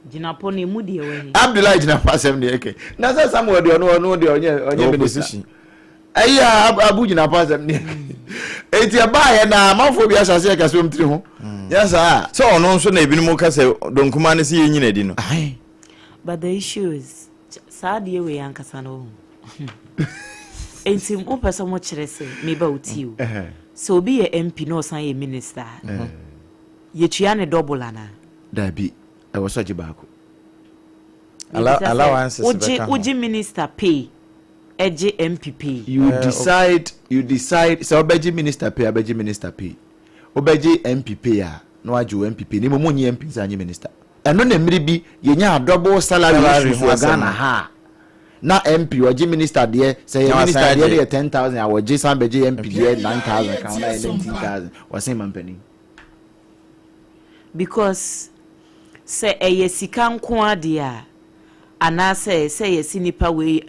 Gyinapɔ no emu deɛ wɔ he? Abdullahi Gyinapɔ asɛm deɛ ɛkɛ. Na sɛ Samuel deɛ ɔno ɔno deɛ ɔnyɛ ɔnyɛ minister. Ɛyi a Abu Gyinapɔ asɛm deɛ ɛkɛ. Eti ɛbaa yɛ na amanfoɔ bi ahyɛ aseɛ kɛse wɔn tiri ho. Yɛ saa. Sɛ ɔno nso na ebinom ka sɛ donkuma no sɛ yɛnyina di no. But the issue is saa adeɛ wei ankasa no ho. Enti wopɛ sɛ mo kyerɛ sɛ meba wo tie o. Sɛ obi yɛ MP na ɔsan yɛ minister a, yɛtua ne double anaa? Dabi, ɛwɔ sɛ ɔgye baako. Allowances bɛka ho. Wogye minister pay, ɛgye MP pay. You decide, you decide sɛ wobɛgye minister pay a wobɛgye minister pay. Wobɛgye MP pay a na wagye wo MP pay. Na mmom wonnye MP nsa nye minister. Ɛno na mmere bi yɛnyaa double salary issues wɔ Ghana ha a na MP ɔgye minister deɛ, sɛ yɛ minister deɛ no yɛ 10,000 a wɔgye san bɛgye MP deɛ 9,000 ka ho na yɛ 19,000. Wɔsen mampanin. Because sɛ ɛyɛ sika nko ara deɛ a, anaasɛ sɛ yɛse nipa wei,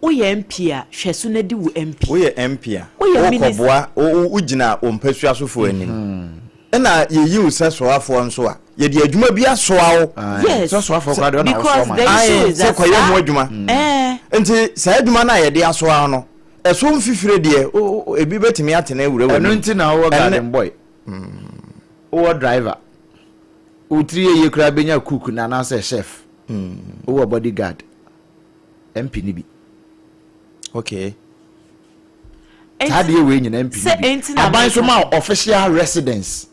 woyɛ MP a, hwɛ so na di wo MP. Woyɛ MP a, Woyɛ minis. wokɔboa, wogyina wo mpasua sofoɔ anim. Ɛna yɛyi wo sɛ soafoɔ nso a, yɛde adwuma bi asoa wo. Yes. Sɛ soafoɔ koraa deɛ ɔna Because wosoa ma. the issue is Sɛ that kɔyɛ ho saa adwuma. Eh. Nti saa adwuma no a yɛde asoa wo no, ɛso mfifire deɛ, ebi bɛtumi atena awura w'anim. Ɛno nti na wowɔ garden boy. Wowɔ driver. Wo tiri yɛ yie koraa bɛnya cook na anaasɛ chef. Wowɔ bodyguard. MP ni bi. Okay. Saa deɛ wei nyina MP ni bi. Aban so ma official residence.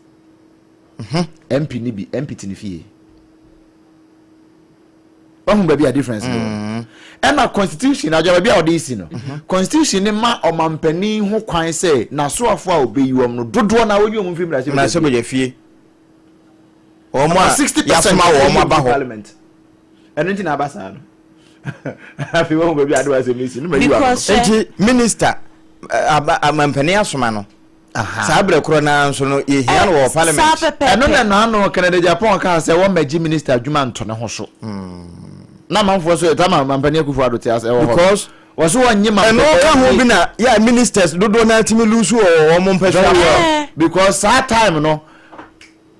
MP ni bi. MP te ne fie. Wahu baabi a difference no wɔ. Ɛna constitution adwa baabi a ɔde si no. Constitution ne ma ɔmampanin ho kwan sɛ n'asoafo a obeyi wɔn no dodoɔ na wɔyi wɔn mfiri mmarahyɛbadwa fie. Wɔn a yasoma wɔn aba hɔ. Parliament. Ɛno nti na aba saa no. Afei wahu baabi a ade wasɛm si no ma yi wa no. Nti minister amampanin asoma no. Saa berɛ korɔ naa nso no yɛhia no wɔ parliament. Ɛno na naano Kennedy Agyapong kaa sɛ wɔmmɛgye minister adwuma nto ne ho so. Na amanfoɔ so ɛta ma mampanin Akufo Addo te ase ɛwɔ hɔ. Because wɔso wɔnnye ma ɛno ka ho bi na yɛ ministers dodoɔ naa tumi lose wɔ wɔn mpɛsua so. Because saa time no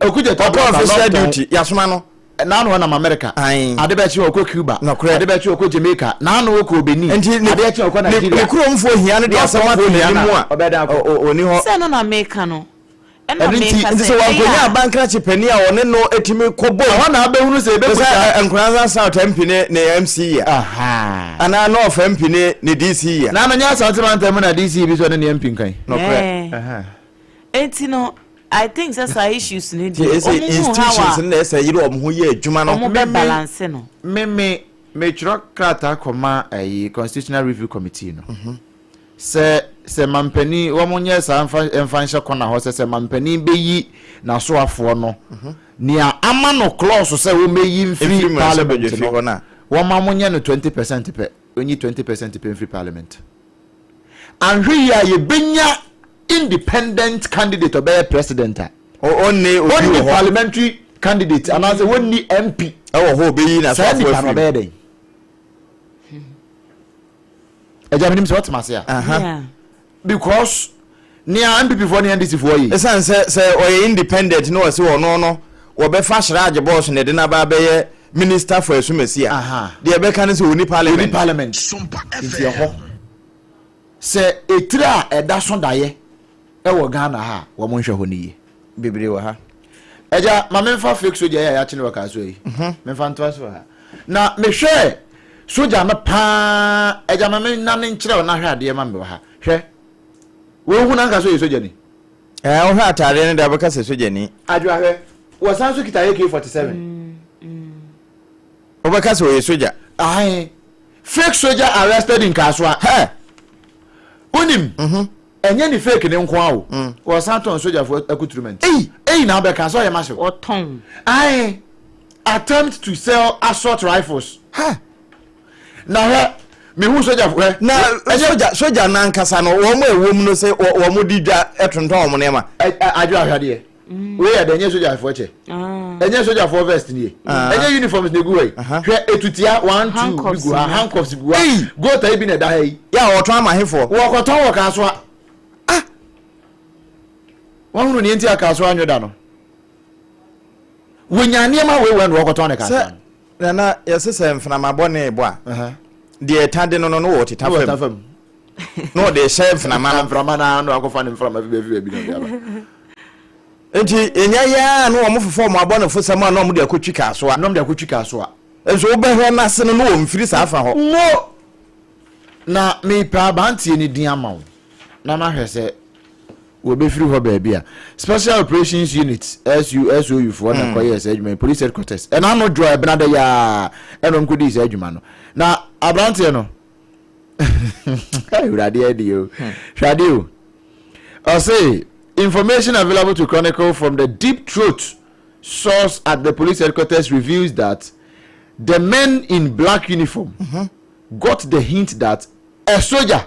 Okudzeto Ɔkɔ official duty yasoma no. Naanu ɔnam America. Ade bɛkye ɔkɔ Cuba. Nokorɛ. Ade bɛkye ɔkɔ Jamaica. Naanu ɔkɔ Benin. Nti Ade bɛkye ɔkɔ Nigeria. Ne kuromfoɔ hia no de asɛm ato n'anim a ɔni hɔ. Sɛ no na meka no. Ɛna Ɛno nti meka Nti sɛ sɛ ɛyɛ wankonya a. abankrakye panin a ɔne no tumi kɔ bom. Ɛhɔ na abɛhunu sɛ Te ɛbɛbu sɛ saa. Nkoranza South MP ne ne MC a. Ahaa. Anaa North MP ne ne DC a. Naanu nyɛ Asante mantam mu na DC bi so ɔne ne MP nkan. Nokorɛ. Ɛɛ. Enti no. I think sɛ saa issues no Nti deɛ ɛsɛ ɔmo hu how institutions a no na ɛsɛ yere wɔn ho yɛ adwuma no. ɔmo bɛ balance no. Me me metwerɛ krataa kɔma ɛyi constitutional review committee no sɛ sɛ mampanin wɔn nyɛ saa nfa nfa nhyɛ kɔna hɔ sɛ sɛ mampanin bɛyi n'asoafoɔ no nea ama no clause sɛ wɔmɛyi Mfiri mfiri mmarahyɛbadwa parliament fie no hɔ no a. wɔn ma mo nyɛ no 20% pɛ, onyi 20% pɛ mfiri parliament. Anhwɛ yie a yɛbɛnya independent candidate ɔbɛyɛ president a Ɔnni obi ɔnni wɔ hɔ. parliamentary candidate anaasɛ wɔnni MP. Ɛwɔ hɔ ɔbɛyi Saa n'asoafoɔ nipa no afiri mu. ɔbɛyɛ dɛn? Agya menim sɛ wɔtem ase a. Aha. Because nea NPP foɔ ne NDC foɔ yi. Ɛsiane sɛ sɛ ɔyɛ independent na ɔse ɔno no wɔbɛfa Shraj bɔs na ɛde no aba abɛyɛ minister for Asumasi a, deɛ ɛbɛka ne sɛ ɔni parliament. Ɔni parliament. Nti ɛhɔ sɛ etire a ɛda so daeɛ ɛwɔ Ghana ha a, wɔn nhwɛ hɔ no yie. Bebree wɔ ha. Agya, ma memfa fake soja yi a yɛakye no wɔ Kasoa yi. Memfa ntoa so wɔ ha. Na mehwɛɛ soja no paa. Agya, ma mennane nkyerɛ wo na hwɛ adeɛ ma me wɔ ha. Hwɛ. Wohu no anka sɛ ɔyɛ soja ni? Ɛɛ, wohwɛ ataadeɛ no deɛ wobɛka sɛ soja ni. Adwoa, hwɛ. Wɔsan nso kita AK-47. Wobɛka sɛ ɔyɛ soja. Ae. Fake soldier arrested in Kasoa. Hɛ! Wonim? Ɛnyɛ ne fake ne nko ara o. Wɔsan tɔn sogyafoɔ accoutrement. Ei! Ei na abɛka sɛ ɔyɛ mahyew. Wɔtɔn. Ae. Attempt to sell assault rifles. Ha! Na hwɛ, mehu sogyafoɔ hwɛ. Na sogya sogya no ankasa no, wɔn a ɛwɔ mu no sɛ wɔn di dwa tontɔn wɔn nneɛma. Adwo ahwɛdeɛ. Wei yɛ dɛ, ɛnyɛ sogyafoɔ kyɛ. Ɛnyɛ sogyafoɔ vest nie. Ɛnyɛ uniforms na egu hɔ yi. Hwɛ etutia one two bi gu ha, handcuffs gu ha. Gota yi bi na ɛda ha yi. Yɛ a wɔtɔn ama hefoɔ? Wɔkɔtɔn wɔ Kasoa. Ah! Wɔhunu nea nti a Kasoa anwe da no. Wɔnya nneɛma wei wɔ na wɔkɔtɔn ne Kasoa Sɛ no. nana yɛsɛ sɛ mfenama bɔne bɔ a, deɛ ɛta de no no no wɔ teta fam. Na ɔde hyɛ mfenama no. Mframa no ara na wakɔfa ne mframa fi baabi baabi na ɔde aba. Nti ɛnya yɛ a na wɔn fofɔ wɔn abɔnefosɛm a na wɔn de akɔtwi Kasoa. Na wɔn de akɔtwi Kasoa. Nso wobɛhwɛ n'ase no na wɔn mfiri saa fa hɔ. Mo! Na mepɛ abanteɛ no din ama wo na mahwɛ sɛ wɔbɛfiri hɔ baabi a. Special Operations Unit, SU, SOU foɔ na ɛkɔyɛɛ saa adwuma yi, Police Headquarters. Ɛna ano dwoɔ ɛbena da yi ara ɛna wɔn kɔdii saa adwuma no. Na aberanteɛ no, Awurade adi o. Hwɛ adeɛ o. Ɔse, information available to Chronicle from the deep throat source at the police headquarters reveals that the men in black uniform mm -hmm. got the hint that a soldier,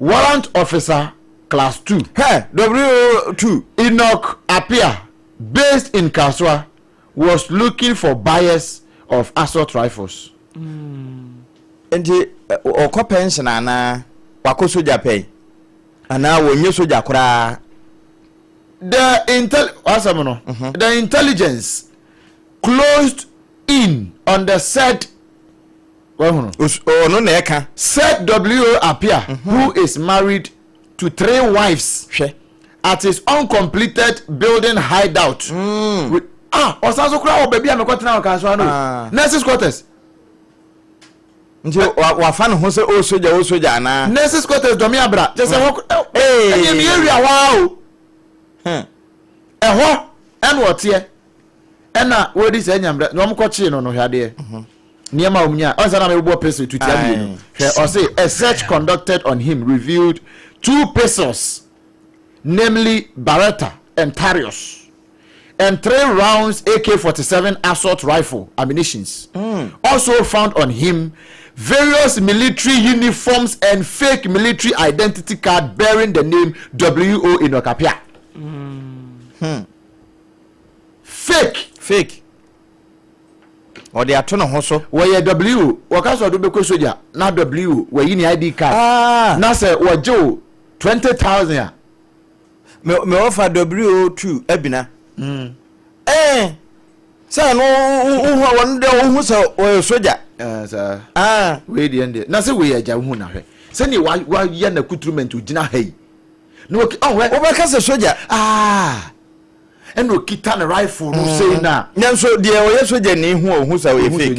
warrant officer class 2, hey, W2, Enoch Apia, based in Kaswa, was looking for buyers of assault rifles. Nti ɔkɔ pension anaa wakɔ sogya pɛn anaa wɔnyɛ sogya koraa? The intel asɛm no, the intelligence closed in on the said wahunu. Ɔno na ɛka. Said W.O. Appiah, who is married to three wives. Hwɛ. At his uncompleted building hideout. With, ah, ɔsan so koraa wɔ baabi a mekɔtena wɔ Kasoa no. Ah. Nurses quarters. Nti wafa ne ho sɛ o sogya o sogya anaa? Nurses quarters dɔme abra. Kyɛ sɛ hɔ ɛyɛ mi area hɔ ara o. Ɛhɔ ɛna ɔteɛ. Ɛna wɔdi sɛ nyambrɛ na wɔn kɔkyee no no hwɛ adeɛ. Nneɛma a wɔn nya ɔnsa na mebobɔ pistol tutia mmienu. Hwɛ ɔse a search conducted on him revealed two pistols namely Beretta and Tarius and three rounds AK-47 assault rifle ammunitions. Also found on him various military uniforms and fake military identity card bearing the name W.O. Enoch Appiah. Fake. Fake. Ɔde ato ne ho so. Wɔyɛ W. Wɔka sɛ ɔde bɛkɔ sogya na W. Wɔyi ne ID card. Ah. Na sɛ wɔgye wo 20,000 a. Me me wɔfa W2 abina. Ɛɛ sɛ no wohu a wɔn deɛ wohu sɛ wɔyɛ sogya. Ɛɛ saa. Ah. Wei deɛ deɛ na sɛ wei agya wohu na hwɛ sɛdeɛ wayɛ n'akuturumɛnti ogyina ha yi na wɔki ɔhwɛ. Wobɛka sɛ sogya. Ah. Ɛna okita ne rifle no sei na. Nanso deɛ ɔyɛ sogya ni hu a ohu sɛ ɔyɛ fake.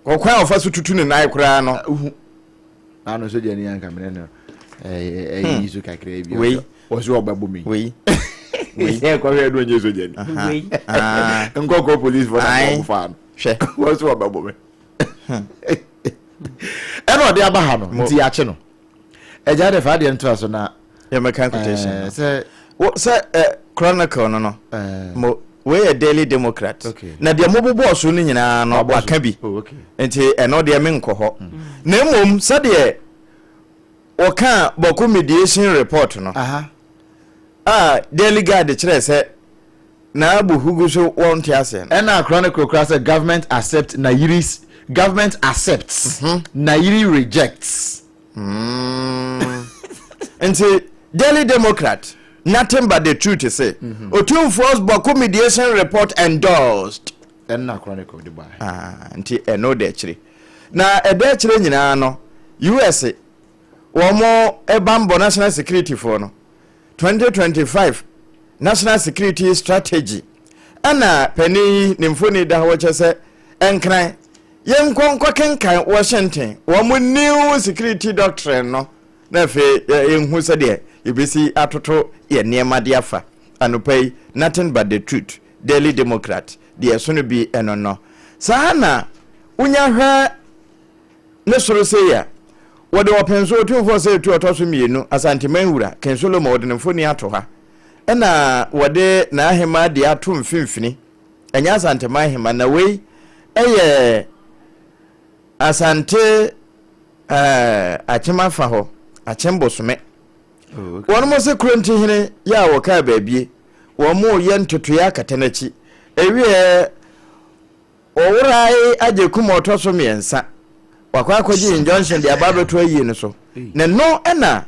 Ɔkwan a ɔfa so tutu ne nan koraa no. Uhu. Ano sogya ni anka mene no. Ɛyi so kakra bi. Wei. Ɔsɛ ɔbɛbɔ mi. Wei. Wei. Yɛ kɔhwɛ no ɔnyɛ sogyani. Wei. Nkɔkɔ police fo na wɔn fa no. Hwɛ. Wɔn so wɔbɛbɔ me. Ɛna ɔde aba ha no nti yɛakye no. Ɛgya de fa adeɛ ntoa so na. Yɛmɛka quotation no. Sɛ. Sɛ Chronicle no no. Mo wei yɛ Daily Democrat. Okay. Na deɛ mobobɔɔ so no nyinaa no waka bi. Oh, okay. Nti ɛno deɛ menkɔ hɔ. Na mmom sɛdeɛ wɔkaa Bawku mediation report no. A Daily Guide kyerɛ sɛ na Abu so wɔnte aseɛ no. Ɛna Chronicle kora sɛ government accept Nayiri's government accepts Nayiri rejects. Nti Daily Democrat, nothing but the truth say Otumfuo's Bawku mediation report endorsed. Ɛna Chronicle de baa. Ah, nti ɛno da akyire. Na ɛda akyire nyinaa no, US wɔn bambɔ national security foɔ no 2025 national security strategy ɛna panin yi ne mfoni da hɔ kyɛ sɛ ɛnkran yɛnkɔ nkɔ kenkan Washington wɔn new security doctrine no na afei yɛnhu sɛdeɛ yɛbɛsi atoto yɛ nneɛma de afa. Anɔpa yi, nothing but the truth, Daily Democrat deɛ ɛso no bi ɛno no saa na wonya hwɛ ne soro sei a wɔde ɔpɛn so Otumfoɔ sɛ etu ɔtɔ so mmienu, Asanteman wura King Solomon, wɔde ne mfoni ato ha, ɛna wɔde n'ahema de ato mfimfini. Ɛnyɛ Asanteman hema na wei ɛyɛ Asante Akyem afa hɔ, Akyem Bosome. Wɔn mo se Kurontihene yɛ a wɔkaa baabie wɔn mo yɛ ntotoeɛ akata n'akyi ewie. Ɔworae Agyekum a ɔtɔ so mmiɛnsa, wakɔ akɔgye injunction de aba abɛto ayie no so. Na ɛno na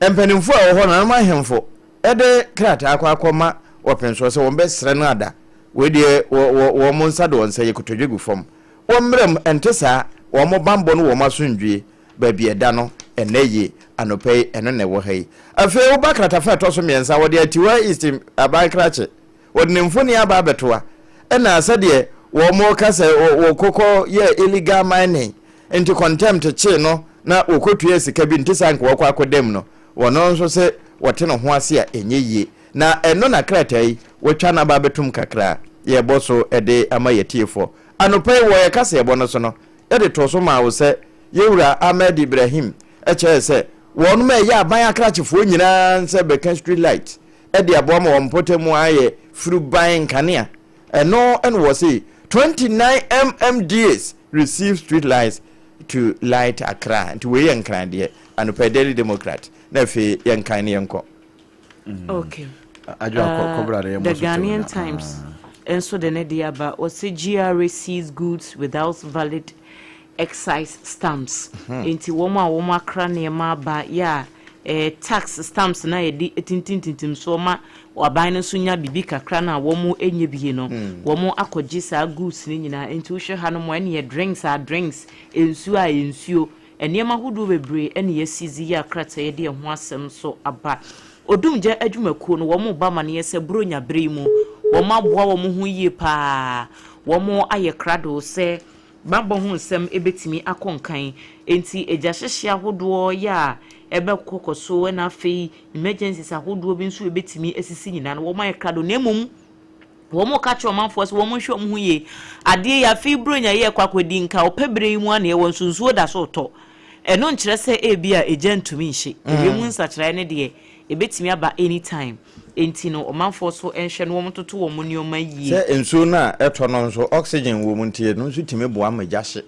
mpanimfoɔ a ɛwɔ hɔ, nananom ahemfo, de krataa akɔ akɔma ɔpensoɔ sɛ wɔbɛsrɛ no ada. Wei deɛ wɔn nsa de wɔn nsa yɛ kotodwe gu fam. Wɔmmra mu, ɛnte saa, wɔn bammɔ ne wɔn asomdwoeɛ, baabi a ɛda no, ɛnnɛ yie, anɔpa yi, ɛno na ɛwɔ ha yi. Afei woba kratafa a ɛtɔ so mmiɛnsa, wɔde Atiwa East aban krakye. Wɔde ne mfoni aba abɛtoa. Ɛna sɛdeɛ wɔn ka sɛ wɔkɔkɔ yɛ illegal mining nti contempt kyee no na wɔkɔtua sika bi nti saa nka wɔkɔ akɔdam no, wɔno nso sɛ wɔte ne ho ase a ɛnyɛ yie. Na ɛno na krataa yi wɔatwa no aba abɛtom kakra yɛbɔ so de ama yɛtiefoɔ. Anɔpa yi wɔ yɛ kaseɛbɔ no so no, yɛde too so maa wo sɛ yɛwura Ahmed Ibrahim kyerɛɛ sɛ wɔnom a ɛyɛ aban akrakyefoɔ nyinaa nsa bɛka street light de aboa ma wɔn mpɔtam ayɛ furuban nkanea. Ɛno na wɔse 29 MMDAs receive street lights to light Accra. Nti wei yɛ nkran deɛ. Anɔpa Daily Democrat. Na afei yɛnkan ne yɛnkɔ. Okay. The Ghanaian Times nso de ne de aba. Wɔse GRA sees goods without valid excise stamps. Nti wɔn a wɔn akra nneɛma aba yɛ a tax stamps na yɛde tintintintim so ma aban no nso nya biribi kakra no a wɔn nyɛ bie no, wɔn akɔgye saa goods no nyinaa. Nti wohwɛ ha no mu ɛne yɛ drinks a drinks, nsuo a nsuo, nneɛma ahodoɔ bebree ɛne yɛasizi yɛ akrataa yɛde ɛho asɛm nso aba. Odumgya adwumakuo no wɔn ba ma no yɛ sɛ Buronya bere yi mu wɔn aboa wɔn ho yie paa, wɔn ayɛ krado sɛ bammɔ ho nsɛm ebɛtumi akɔ nkan. Nti agya hyehye ahodoɔ yɛ a ɛbɛkɔkɔ so, ɛna afei emergencies ahodoɔ bi nso ebɛtumi asisi nyinaa no wɔn ayɛ krado. Na mmom wɔn ka kyerɛ ɔmanfoɔ sɛ wɔn nhwɛ wɔn ho yie. Adeɛ yi afei Buronya yɛ kɔ akɔdi nka ɔpɛ bere yi mu a na yɛwɔ nso nsuo da so tɔ. Ɛno nkyerɛ sɛ ebi a egya ntumi nhye. Ewiem nsakyeraeɛ ne deɛ ebɛtumi aba anytime. Nti no ɔmanfoɔ so nhwɛ no wɔn toto wɔn nneɛma yie. Sɛ nsuo no a ɛtɔ no nso oxygen wɔ mu nti ɛno nso tumi boa ma gya hye.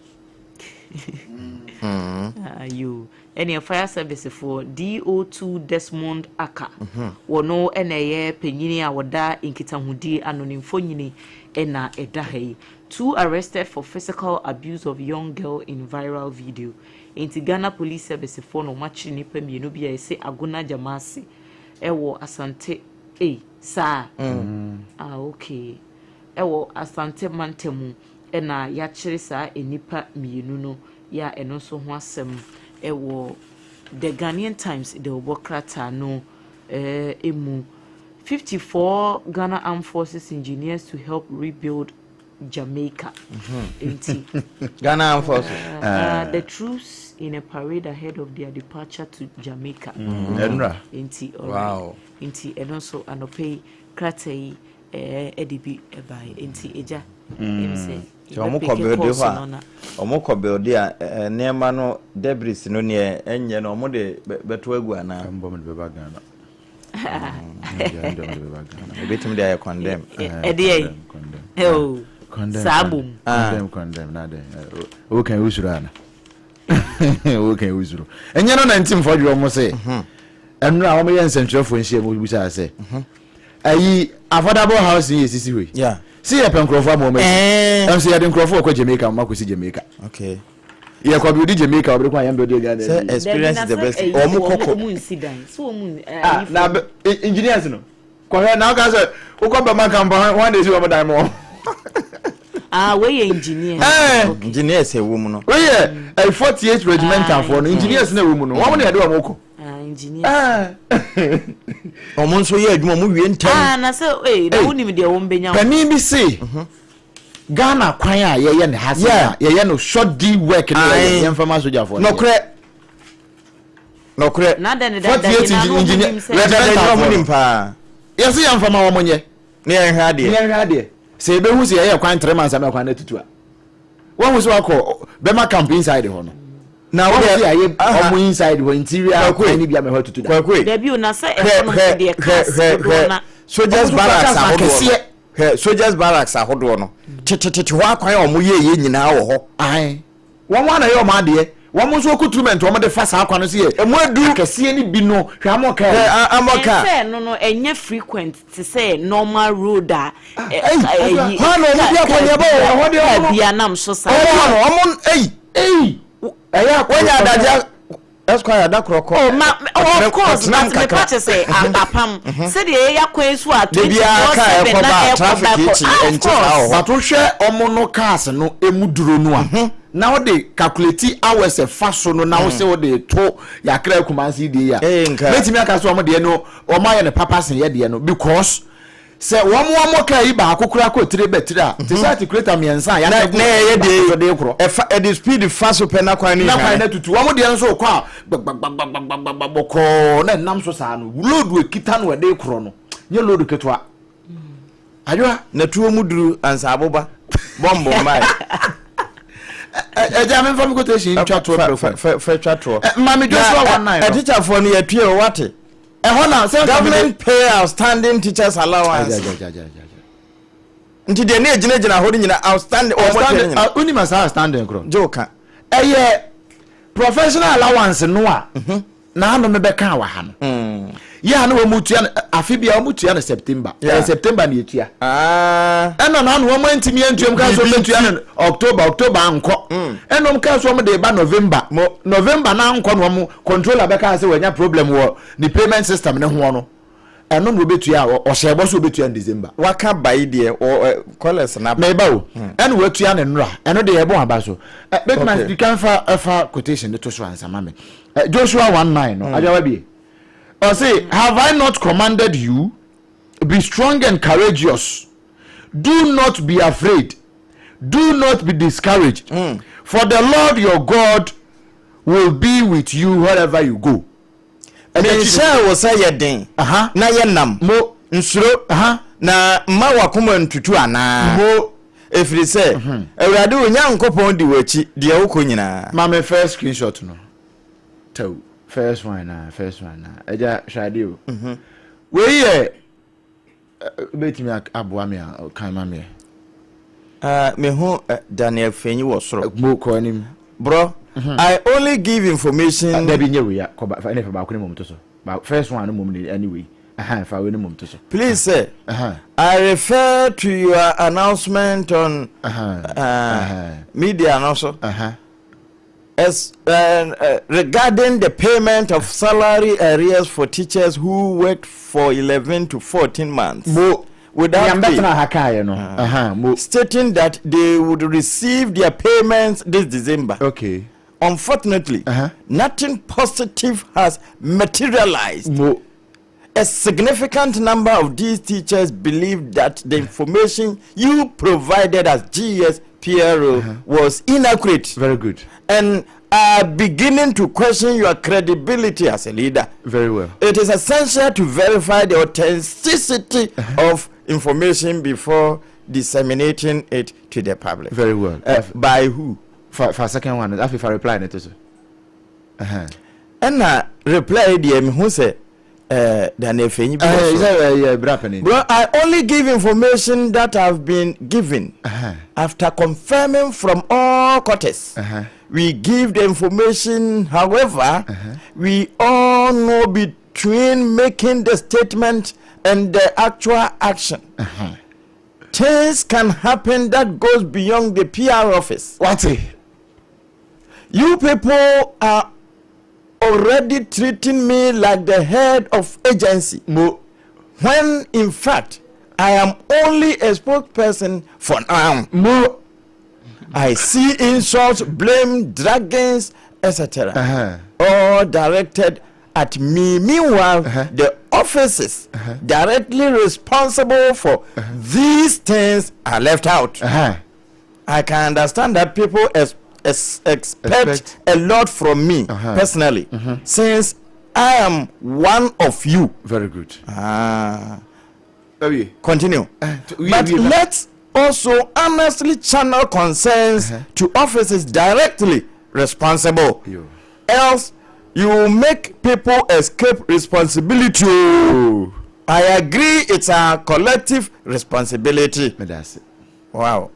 Ayo, ɛneɛ fire service foɔ DO2 Desmond Aka wɔno ɛna ɛyɛ panyini a wɔda nkitahodie ano, ne mfonyini ɛna ɛda ha yi. Two arrested for physical abuse of young girl in viral video. Nti Ghana Police Service foɔ na wɔn akyere nnipa mmienu bi a yɛsɛ Agona Jamase ɛwɔ Asante ei saa. Ah, okay, ɛwɔ Asante mantam ɛna yɛakyere saa nnipa mmienu no yɛ a ɛno nso ho asɛm ɛwɔ The Ghanaian Times de ɔbɔ krataa no emu. 54 Ghana Armed Forces engineers to help rebuild Jamaica. Nti Ghana Armed Forces. The troops. In a parade ahead of their departure to Jamaica. Ɛnura. Nti alright. Nti ɛno nso anɔpa yi krataa yi ɛde bi ɛbaeɛ. Nti egya. Ɛm sɛ Nti wɔn kɔ build hɔ a, wɔn kɔ build a nneɛma no, debris no, neɛ ɛnyɛ no, wɔn de bɛto agu anaa? Ɛmbɔ mo de bɛba Ghana. Ebetumi de ayɛ condemn. Ɛdeɛ yi. Saa bom. Condemn, condemn na de. O kan wusuro ana? O kan wusuro. Ɛnyɛ no na ntim fɔdwe wɔn se. Ɛnura wɔn yɛ nsɛntwerɛfoɔ nhyia mu bisa sɛ. Ayi affordable housing yɛ sisi hɔ yi. Si yɛ pɛ nkurɔfoɔ ama wɔn asi. Ɛnso yɛde nkurɔfoɔ kɔ Jamaica, wɔn akɔsi Jamaica. Okay. Yɛ kɔ build Jamaica, wɔbɛde kɔ a yɛn build Ghana. Sɛ experience is the best. Wɔn kɔkɔ. Wɔn nsi dan. So wɔn. Ah, na engineers no. Kɔhwɛ na ɔka sɛ wokɔ bɛma kampa wɔn de si wɔn dan mu wɔn. Ah, wei yɛ engineers. Eh, engineers ɛwɔ mu no. Wei yɛ 48 regimental foɔ no, engineers na ɛwɔ mu no, wɔn na yɛde wɔn kɔ. Ah, engineers. Wɔn nso yɛ adwuma, wɔn wie ntɛm. Ah, na sɛ ee na wonim deɛ wɔn bɛnya. Panin bi se Ghana kwan a yɛyɛ ne ha se a yɛyɛ no shoddy work ne yɛyɛ yɛn fama sogyafoɔ. Nɔkorɛ. Nɔkorɛ. Na dɛ ne dada nyinaa no wɔn nim sɛ. Regimental wɔn nim paa. Yɛsi yɛn fama wɔn nyɛ. Ne yɛn hwɛ adeɛ. Ne yɛn hwɛ adeɛ. Sɛ ebehu sɛ yɛyɛ kwan 3 months ama kwan no atutu a. Wɔn ho sɛ wakɔ bɛma camp inside hɔ no. Na wɔn sɛ yɛayɛ ɔmo inside hɔ interior kwan ni bi ama hɔ atutu da. Kwakwe. Dabi o, na sɛ ɛhɔ nom so deɛ cars dodoɔ na. Soldiers barracks ahodoɔ no. Hwɛ soldiers barracks ahodoɔ no. Tetetete hɔ akwan a wɔn yɛ yɛ nyinaa wɔ hɔ. Ayi wɔn ana yɛ wɔn adeɛ, wɔn nso okuturumɛnti wɔn de fa saa kwan no so yɛ. Emu edu. Akɛseɛ ni bi no, hwɛ amɔ kaa. Hwɛ amɔ kaa. Ɛnsɛ no ɛnyɛ frequent te sɛ normal road a. Ɛyi hɔn na wɔn di akɔneaba wɔ hɔ deɛ wɔn no. Kaa bi anam so saa. Wɔn hɔ no wɔn eyi. Eyi ɛyɛ akɔ. Wɔnyɛ adagye esquire da korɔ kɔ. Oh ma, oh, of course, but me pa kyɛ sɛ apam sɛdeɛ yɛyɛ akwan so a 24/7 na ɛkɔ ba kɔ, ah, of course. But wohwɛ ɔmo no cars no emu duro no a, na wode calculate hours ɛfa so no na wosɛ wode to yakra Kumasi deɛ yi a, mɛtumi aka sɛ ɔmo deɛ no ɔmo ayɛ no papa sen yɛ deɛ no, because sɛ wɔn kaa yi baako kora kɔ tire bɛtire a, te sɛ articulator mmiɛnsa a yɛaka gu na ɛyɛ baako so de korɔ. Ɛfa ɛde speed fa so pɛ na kwan no na kwan no atutu. Wɔn deɛ nso kɔ a gbagbagbagbagbagba bɔkɔɔ na ɛnam so saa no, load ekita no ɛde korɔ no nyɛ load ketewa. Adwoa. Na tuo mu duru ansa aboba bɔmbo mmae. Ɛgya mi nfa mi quotation ntwa toɔ pɛrɛ fɛ fɛ twa toɔ. Maame Joshua 1:9 no. Ɛtikyafoɔ no yɛtue o, wate. Ɛhɔ na sɛ government pay outstanding teachers allowance. Nti deɛ ne egyinagyina hɔ no nyina outstanding wɔn twɛ no nyina. Wonim asa outstanding korɔ. Gye o ka. Ɛyɛ professional allowance no a n'ano me bɛka wɔ ha no. Yɛ a na wɔn tua no afe bi a wɔn tua no September. Ɛyɛ September na etua. Ɛna n'ano wɔn antumi antua mu kaa so wɔn bɛtua no October, October ankɔ. Ɛna wɔn kaa so wɔn de ba November. November na ankɔ na wɔn controller bɛka sɛ wɔanya problem wɔ ne payment system ne ho no. Ɛno na wɔbɛtua a ɔhyɛ ɛbɔ so wɔbɛtua no December. Waka ba yi deɛ wɔ callers na. Mɛba o. Ɛna wɔatua ne nnora, ɛno deɛ ɛbɔ aba so. Bɛtuma you can fa ɛfa quotation de to so ansa ma me. Joshua 1:9 no, adwawa bie. Ɔse, "Have I not commanded you? Be strong and courageous. Do not be afraid. Do not be discouraged. For the Lord your God will be with you wherever you go." Menhyɛɛ wo sɛ yɛ den na yɛ nam, Mo. Nsuro na mma w'akoma ntutu anaa? Mo. Ɛfiri sɛ Awurade wo Nyankopɔn di w'akyi deɛ wokɔ nyinaa. Ma me first screenshot no. Tɛw. First one na, first one na. Ɛgya hwɛ adeɛ o. Wei yɛ wobɛtumi aboa me a kan ma meɛ. Mehu Daniel Fenyi wɔ soro. Mo kɔ anim. Bro, I only give information. Dabi nyɛ wei a kɔ ba ɛne fa baako ne mom to so. First one no mom ne ɛne wei. Fa wei ne mom to so. Please sir, I refer to your announcement on media no so. As regarding the payment of salary arrears for teachers who worked for 11 to 14 months Mo without pay, ha kaeɛ no. Mo. Stating that they would receive their payments this December. Unfortunately, nothing positive has materialized. Mo. A significant number of these teachers believe that the information you provided as GES PRO was inaccurate Very good. And are beginning to question your credibility as a leader. Very well. It is essential to verify the authenticity of information before disseminating it to the public. Very well. By who? Fa second one. Afei fa reply ne to so. Ɛna reply deɛ mehu sɛ Daniel Fenyi bi wɔ so. Ɛyɛ bra panin. Bro, I only give information that have been given after confirming from all quarters. We give the information, however, we all know between making the statement and the actual action. Things can happen that goes beyond the PR office. Wate. You people are already treating me like the head of agency. Mo. When in fact I am only a spokesperson for now. Mo. I see insults, blame, dragons, etc. All directed at me. Meanwhile, the offices directly responsible for these things are left out. I can understand that people expect, Expect. a lot from me personally, since I am one of you. Very good. Ah. Awie. Continue. We- But let's also honestly channel concerns to offices directly responsible. Yo. Else, you will make people escape responsibility. Oh. I agree, it's our collective responsibility. Meda ase. Wow.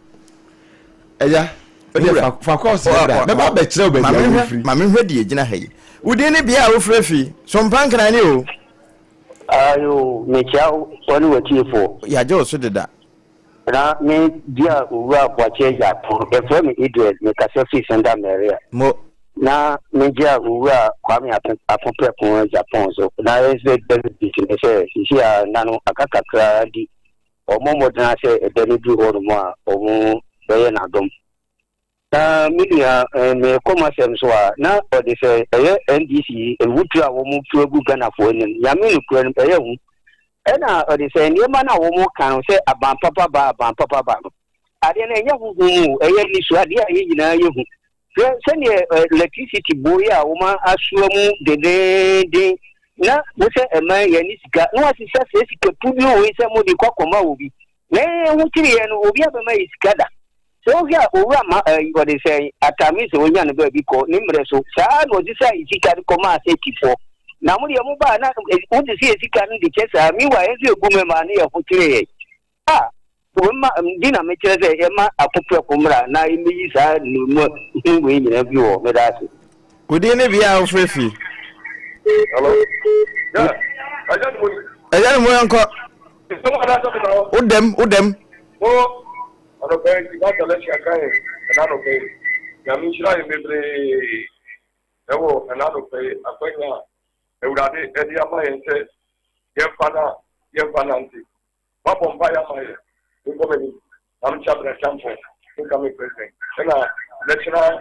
Ɛya. Wura. Fa kɔɔsi bra. Mɛba abɛkyerɛ wo baabi a wofiri. Maame hwɛ deɛ gyina ha yi. Wodin ne bea a wofrɛ fi. Sompa nkran ne o. Ayo, mekyia wo ne w'atiefoɔ. Yɛagye wo so deda. Na me di a Owura Boakye Agyarko, yɛfrɛ me Idris, mekasa firi Senda Maria. Mo. Na megye a Owura Kwame Apo Apoprɛko Agyapong so. Na yɛsɛ delegate ne sɛ sisi a nna no aka kakra di. Ɔmmɔ mmɔden sɛ ɛda no duru hɔ nom a ɔmo bɛyɛ n'adom. Na me nua mekɔ m'asɛm so a na ɔde sɛ ɛyɛ NDC ewutu a wɔn tu agu Ghanafoɔ anim. Nyame nokura no ɛyɛ hu. Ɛna ɔde sɛ nneɛma no a wɔn ka no sɛ aban papa ba, aban papa ba no, adeɛ no ɛnyɛ huhum o, ɛyɛ nisu adeɛ a yɛn nyinaa yɛ hu. Hwɛ sɛdeɛ electricity bo yi a wɔn asoa mu dedeenden na wo sɛ ɛman yɛn ne sika na wasesa sɛ sika pu bi wɔ yi sɛ mo de kɔ akɔma obi na yɛn ho kyerɛ yɛn no, obi abɛma yɛ sika da sɛ wohwɛ a Owura ma ɔde sɛ atame sɛ onya no baabi kɔ ne mmerɛ so saa na ɔsesa yɛ sika de kɔma asɛ tifoɔ na mo deɛ mo baa na wote sɛ yɛ sika no de kyɛ saa. Meanwhile, yɛn nso yɛgu mɛma ne yɛ ho kyerɛ yɛn a wɔma di na mekyerɛ sɛ yɛma apoprɛko mmra na yɛmɛyi saa nnomu hu wei nyinaa bi wɔ. Meda ase. Wodin ne bea a wofrɛ fi. Hello. Yeah. Ɛyɛ ni mo ni. Ɛyɛ ne mo yɛnkɔ. Ìsọmọ adájọ́ mi náà. Wodɛm wodɛm. Mo anɔpɛ yi bá tẹ̀lé ṣe aka yẹn ɛna anɔpɛ yi. Nyame nhyira yɛn bebree ɛwɔ ɛna anɔpɛ yi akwanya a Awurade ɛde ama yɛn sɛ yɛmfa na yɛmfa nante. Wabɔ mpa yɛ ama yɛn. Nkɔ m'anim. Na mekyia Brɛ Champo, incoming president. Ɛna national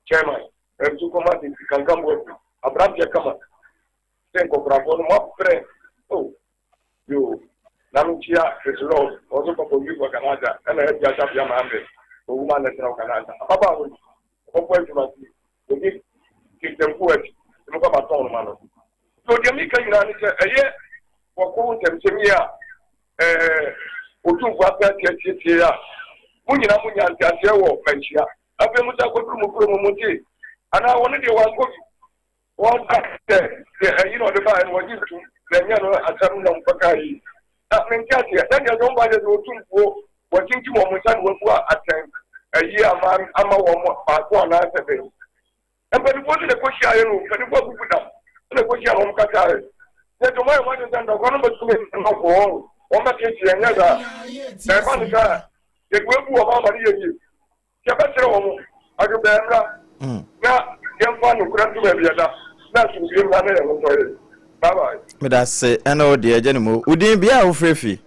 chairman, ɛnso kɔma de kankan bɔ aberanteɛ kama. Sɛ nkɔkorafoɔ no moabrɛ o yo, na mekyia Chris Lord, ɔso papa youth organizer, ɛna ɛbi ahyɛ maame owuma national organizer ababaawa yi ɔkɔkɔ adwuma ti obi kekemfu akyi ɛmu kɔ batɔn no ma no. So deɛ meka nyinaa ne sɛ ɛyɛ wɔkɔ ntɛmsɛm yi a Otumfoɔ apɛ atiatietie a mo nyinaa mo nya nteaseɛ wɔ manhyia. Afei mo sɛ akɔduru mo kurom mo te anaa wɔne deɛ wankɔ bi wɔn ka sɛ deɛ ɛyi na ɔde baeɛ no wɔgye ntum na ɛnyɛ no asɛm na mpaka yi na mente aseɛ na deɛ sɛ wɔn ba yɛ sɛ Otumfoɔ wɔkyinkyim wɔn nsa na wɔabu atɛn ɛyi ama wɔn baako anaasɛ bɛyi mpanimfoɔ no na ɛkɔhyia yɛ no, mpanimfoɔ agugu dam na ɛkɔhyia na wɔn kasa yɛ na ɛdɔm ayɛ wɔn adwene sɛ ntɔkwa no bɛtumi nnɔfo wɔn bɛtete. Ɛnyɛ saa na ɛba no saa yɛde wɔabu wɔn ama no yɛ yie. Yɛbɛkyerɛ wɔn adwobɛn mmra na yɛmfa nokora nto baabi ɛda na asomdwie mmra na yɛn ho ntɔ yɛ. Bye bye. Meda se ɛna wo deɛ agya ne mu. Wodin, bea a wofrɛ fi.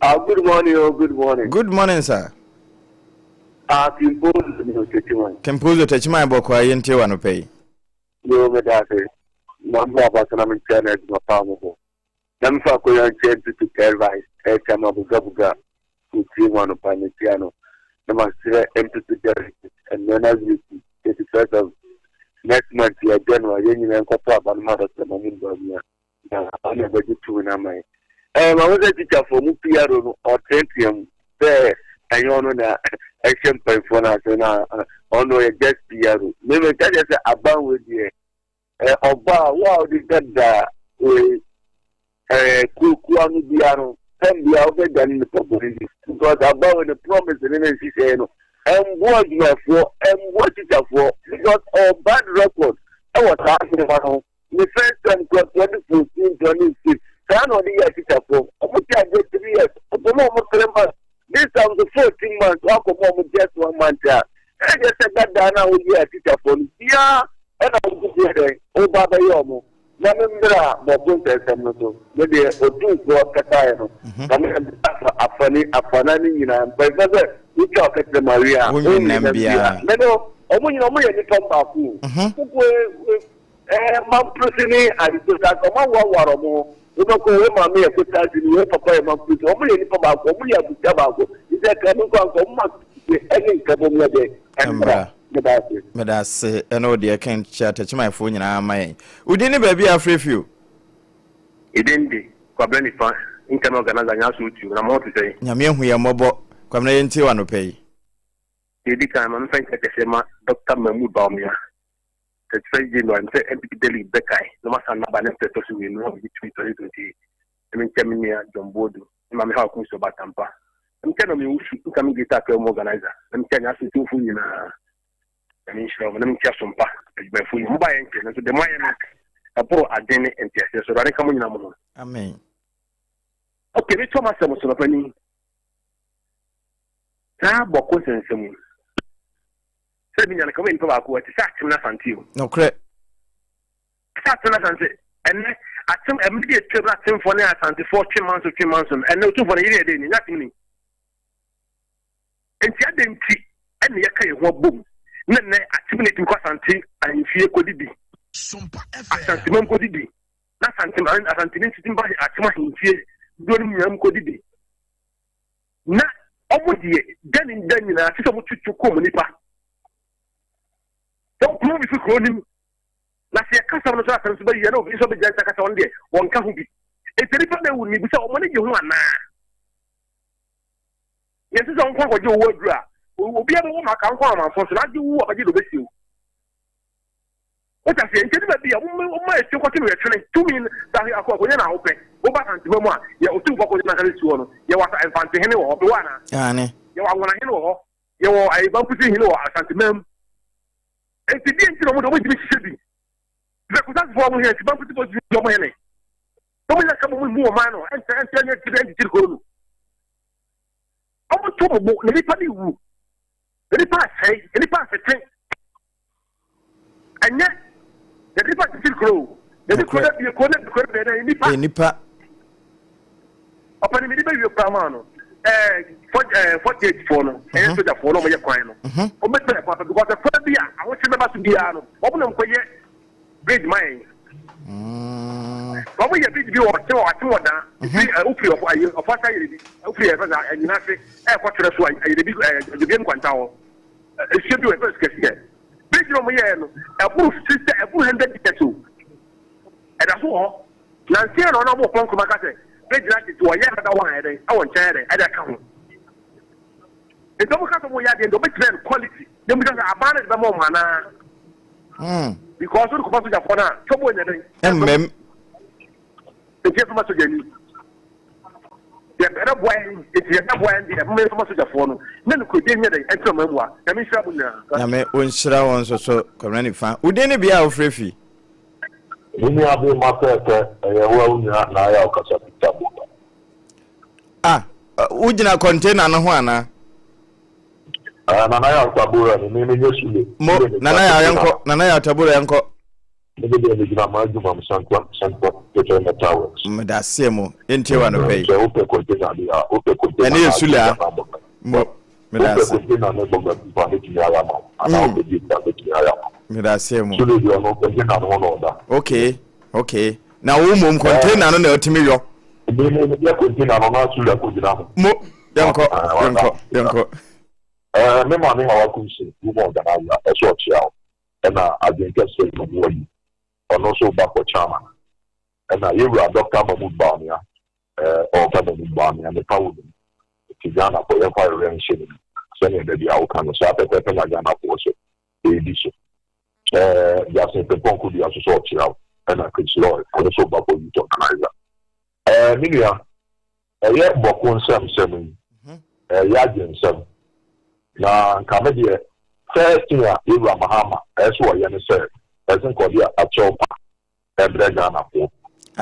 Ah, good morning, oh, good morning. Good morning, sir. Ah, Kimpozo ni Otechiman. Kimpozo, Tachiman, bɔkɔ a yɛntie wa no pɛ yi. Yo, me da ase. Ma mo aba so na me nkyɛn na adwuma paa mo hɔ. Na me fa akonnwa nkyɛn tutu Tervice, ɛkyɛ ma buga buga. Otie mu anɔpa ne tia no. Na ma srɛ MPP delegate, ɛnɛ na wie. 31st of next month yɛ January yɛn nyinaa nkɔto aba no ma Dr. Mahmoud Bawumia na ɔna ɛbɛgye tumi no ama yɛn. Ɛɛ mahu sɛ tikyafoɔ mu PRO no ɔteatea mu sɛ ɛnyɛ ɔno na ɛhyɛ mpanyinfoɔ no ase na ɔno ɔyɛ just PRO. Mmemme nka kyerɛ sɛ aban wei deɛ ɛ ɔba a wo a wode dada wei ɛɛ kuokua no bia no tɛm bia wobɛdane nipa bɔne ni because aban wei ne promise ne ne nhyehyɛeɛ no ɛmboa adwumayɛfoɔ ɛmboa tikyafoɔ because ɔwɔ bad record ɛwɔ saa nneɛma no ho. Ne first term kura 2014 2015 saa na ɔde yɛ atikyafoɔ ɔmo te adeɛ 3 years ɔkɔmɔ ɔmo 3 months, this time so 14 months wakɔmɔ ɔmo just one month a ɛyɛ sɛ dadaa na ɔyɛ atikyafoɔ no biara ɛna ɔmo deɛ dɛ ɔba abɛyɛ ɔmo. Na me mmerɛ a bɔko nsɛnsɛm no so me deɛ otumfoɔ kasaeɛ no na me afa afani afana ne nyinaa mpanyinfoɔ sɛ wotwa ɔkɛtɛrɛ ma wie a wonwe nam biara. Me no ɔmo nyinaa ɔmo yɛ nipa baako o kuku Mamprusi ne Adetosa ɔmo awoaware ɔmo ho. Wobɛkɔ wo maame yɛ Kotase ni, wo papa yɛ Mamprusi, ɔmo yɛ nipa baako, ɔmo yɛ abusua baako. Nti ɛka mi nkɔ anka ɔmo ma ɛne nkabom yɛ dɛ ɛmmra. Meda ase. Meda ase ɛne wo deɛ ken kyia Takyimanfoɔ nyinaa ma yɛn. Wo din ne baabi a afrɛ fi o? Edin de, Kwabena Nifa, Internal Organizer Nyaso Otuo, na mo ho te sɛn? Nyame ahu yɛn mmɔbɔ. Kwabena yɛntie wo anɔpa yi. Deɛ ɛdi kan, ma memfa nkyia kɛseɛ ma Dɔkta Mahmood Bawumia, 31st January, mesɛ NPP delegate bɛkae na wɔasan no aba ne mprɛ ɛtɔ so mmienu na wɔbɛgye tumi 2028. Na menkyia me nua John Boadu, me maame Hawa Kumsi Ɔbaatampa, na menkyia Naomi Owusu, incoming Greater Accra mu organizer, na menkyia Nyaso Tumfoɔ nyinaa. Nyame nhyira wɔn, na menkyia Sompa adwumayɛfoɔ nyinaa. Mobaeɛ nkyɛ, nanso deɛ moayɛ no ɛboro adwene ne nteaseɛ so. Awurade nka mo nyinaa mo ho. Amen. Okay, metɔ m'asɛm so, papa ni. Saa bɔko nsɛnsɛm yi. Sɛ bi nya no ka wɔyɛ nipa baako ɛte sɛ atem na asante o. Nokorɛ. Sɛ atem na asante ɛnɛ atem ɛmɛ bi atwam na atemfoɔ ne asantefoɔ twe manso twe manso no ɛnɛ otumfoɔ no yere yɛ dɛ ni nyɛ atem ni. Nti adɛn nti ɛna yɛka yɛn ho abom na nnɛ atem na etumi kɔ asante ahemfie kɔdidi asantemam kɔdidi na asante asantene nso tumi ba atem ahemfie dodoɔ no nyinaa mu kɔdidi. Na wɔn deɛ, da ne da nyinaa, ɛsɛ sɛ wɔtutu kɔm nipa. Sɛ wɔpam obi fi kuro no mu, na sɛ yɛka asɛm no so asɛm so bɛyɛ na obi nso bɛgya nsa kasa wɔn deɛ wɔnka ho bi. Nti nipa na ewu no bisa wɔn ani gye ho anaa? Yɛsɛ sɛ wɔn kɔ akɔgye owu aduru a, obiara bɛwɔ ma aka nkɔ amanfo so na agye wu a bɛgye de obɛsie o. Wote aseɛ? Nti ɛdu baabi a, wɔma ɛsi kɔte no yɛtwene. Tumi no, sɛ ahwe akɔ akɔnya na wopɛ. Woba Asantema mu a, yɛ Otumfoɔ akɔnya n'ankasa si hɔ no, yɛwɔ asa Mfantehene wɔ hɔ, mewɔ anaa? Aane. Yɛwɔ Anwonahene wɔ hɔ, yɛwɔ ayi Bampusihene wɔ Asanteman mu. Nti deɛ nti na wɔn de wɔntumi hyehyɛ bi? Sɛ Kusasefoɔ wɔn hene, nti Bampusifoɔ nso wɔn hene. Na wɔn nyinaa ka bɔ mu mmu ɔman no, ɛnkyɛ ɛnkyɛ ɛnyɛ ti ɛnkyekyere kuro no. Wɔn to mo bo, na nipa no wu, na nipa asɛe, na nipa asete. Ɛnyɛ yɛde nipa titiri kuro o. Yɛde kuro na bie kuro na kuro na bɛyɛ nipa. Nipa. Ɔpɛ ni mi de bɛ wie kura maa no. Ɛɛ 48 foɔ no ɛyɛ mhm. soja foɔ no wɔn yɛ kwan no. Mhm. Wɔn bɛ tɛ kwan because ɛkwan bi a ahokyere bɛba so biara no wɔn na nkɔ yɛ bridge ma yɛn. Wɔn yɛ bridge bi wɔ ɔte wɔ ate wɔ dan. Efiri ɛ ofiri ɔfɔ ayi ɔfɔ asa yɛrɛ bi ofiri ɛfɛ sa ɛnyina ase ɛkɔ twerɛ so ayɛrɛ bi ɛ ɛdubie nkwanta hɔ. Nsuo bi wɔ ɛfɛ kɛseɛ. Bridge no wɔn yɛɛ no ɛboro 60, ɛboro 100 years o. Ɛda so wɔ hɔ. Nansi na wɔn abɔ pɔn kuruma ka sɛ bridge no agye wɔyɛ another one ɛdɛn ɛwɔ nkyɛn ɛdɛn ɛde aka ho. Nti wɔn ka sɛ wɔn yɛ adeɛ nti wɔn bɛkyerɛ no quality. Na mu sɛ aban no de bɛma wɔn anaa. Because wɔn kɔfa sogyafoɔ no a twɛbɔ nyɛ dɛn. Mmɛm. Nti yɛmfa ma sogyani. Yɛ ɛbɛboa yɛn, nti yɛbɛboa yɛn deɛ, momma yɛmfa ma sogyafoɔ no, na nokorɛdie nyɛ dɛn ɛntena ɔman mu ha. Nyame nhyira mo nyinaa. Nyame ɔnhyira wo nso so Kwabena Nifa. Wo din ne bea a wofrɛ fi? Me nua be ma pɛɛpɛ ɛyɛ wo a wo nua na ayɛ a ɔkasa Peter Boba. Ah, wo gyina container no ho anaa? Ah, Nana Yaw Tabora ni, me menyɛ Sule. Mo, Nana Yaw yɛnkɔ, Nana Yaw Tabora yɛnkɔ. Me de deɛ megyina m'adwuma mu Central Central Petrol Metal Works. Medaseɛ mo, yɛntie wo anɔpa yi. Sɛ wopɛ container de a, wopɛ container Ɛne yɛ Sule a, mo, medase. Wopɛ container ne bɔga bi a, mɛtumi ayɛ ama wo, anaa wopɛ bi a, mɛtumi ayɛ ama wo. Medaseɛ mo. Sule deɛ ɔno container no ho na ɔda. Okay, okay. Na wo mmom container no na ɔtumi yɔ. Me me meyɛ container no na Sule akɔgyina ho. Mo, yɛnkɔ, yɛnkɔ, yɛnkɔ. Ɛɛ, me maame Hawa Kumsin, woman organizer, ɛsɛ ɔkyea wo. Ɛna adwen kɛseɛ na ɔmo ayi. Ɔno nso ba for chairman. Ɛna yɛwura Doctor Mahmood Bawumia, ɛɛ ɔɔka Mahmood Bawumia ne pa wɔ ne mu. Nti Ghana foɔ yɛmfa yɛwerɛ nhyɛ ne mu. Sɛdeɛ da biara woka no, saa pɛpɛɛpɛ na Ghana foɔ nso ɛredi so. Ɛɛ Justin Frimpong Kodua nso sɛ ɔkyea wo. Ɛna Chris Lloyd, ɔno nso ba for youth organizer. Ɛɛ me nua, ɛyɛ bɔko nsɛmsɛm yi, ɛyɛ adwensɛm. Na nka me deɛ, first thing a Yɛwura Mahama ɛyɛ sɛ ɔyɛ ne sɛ, ɛsɛ nka ɔde akyɛw pa ɛbrɛ Ghanafoɔ.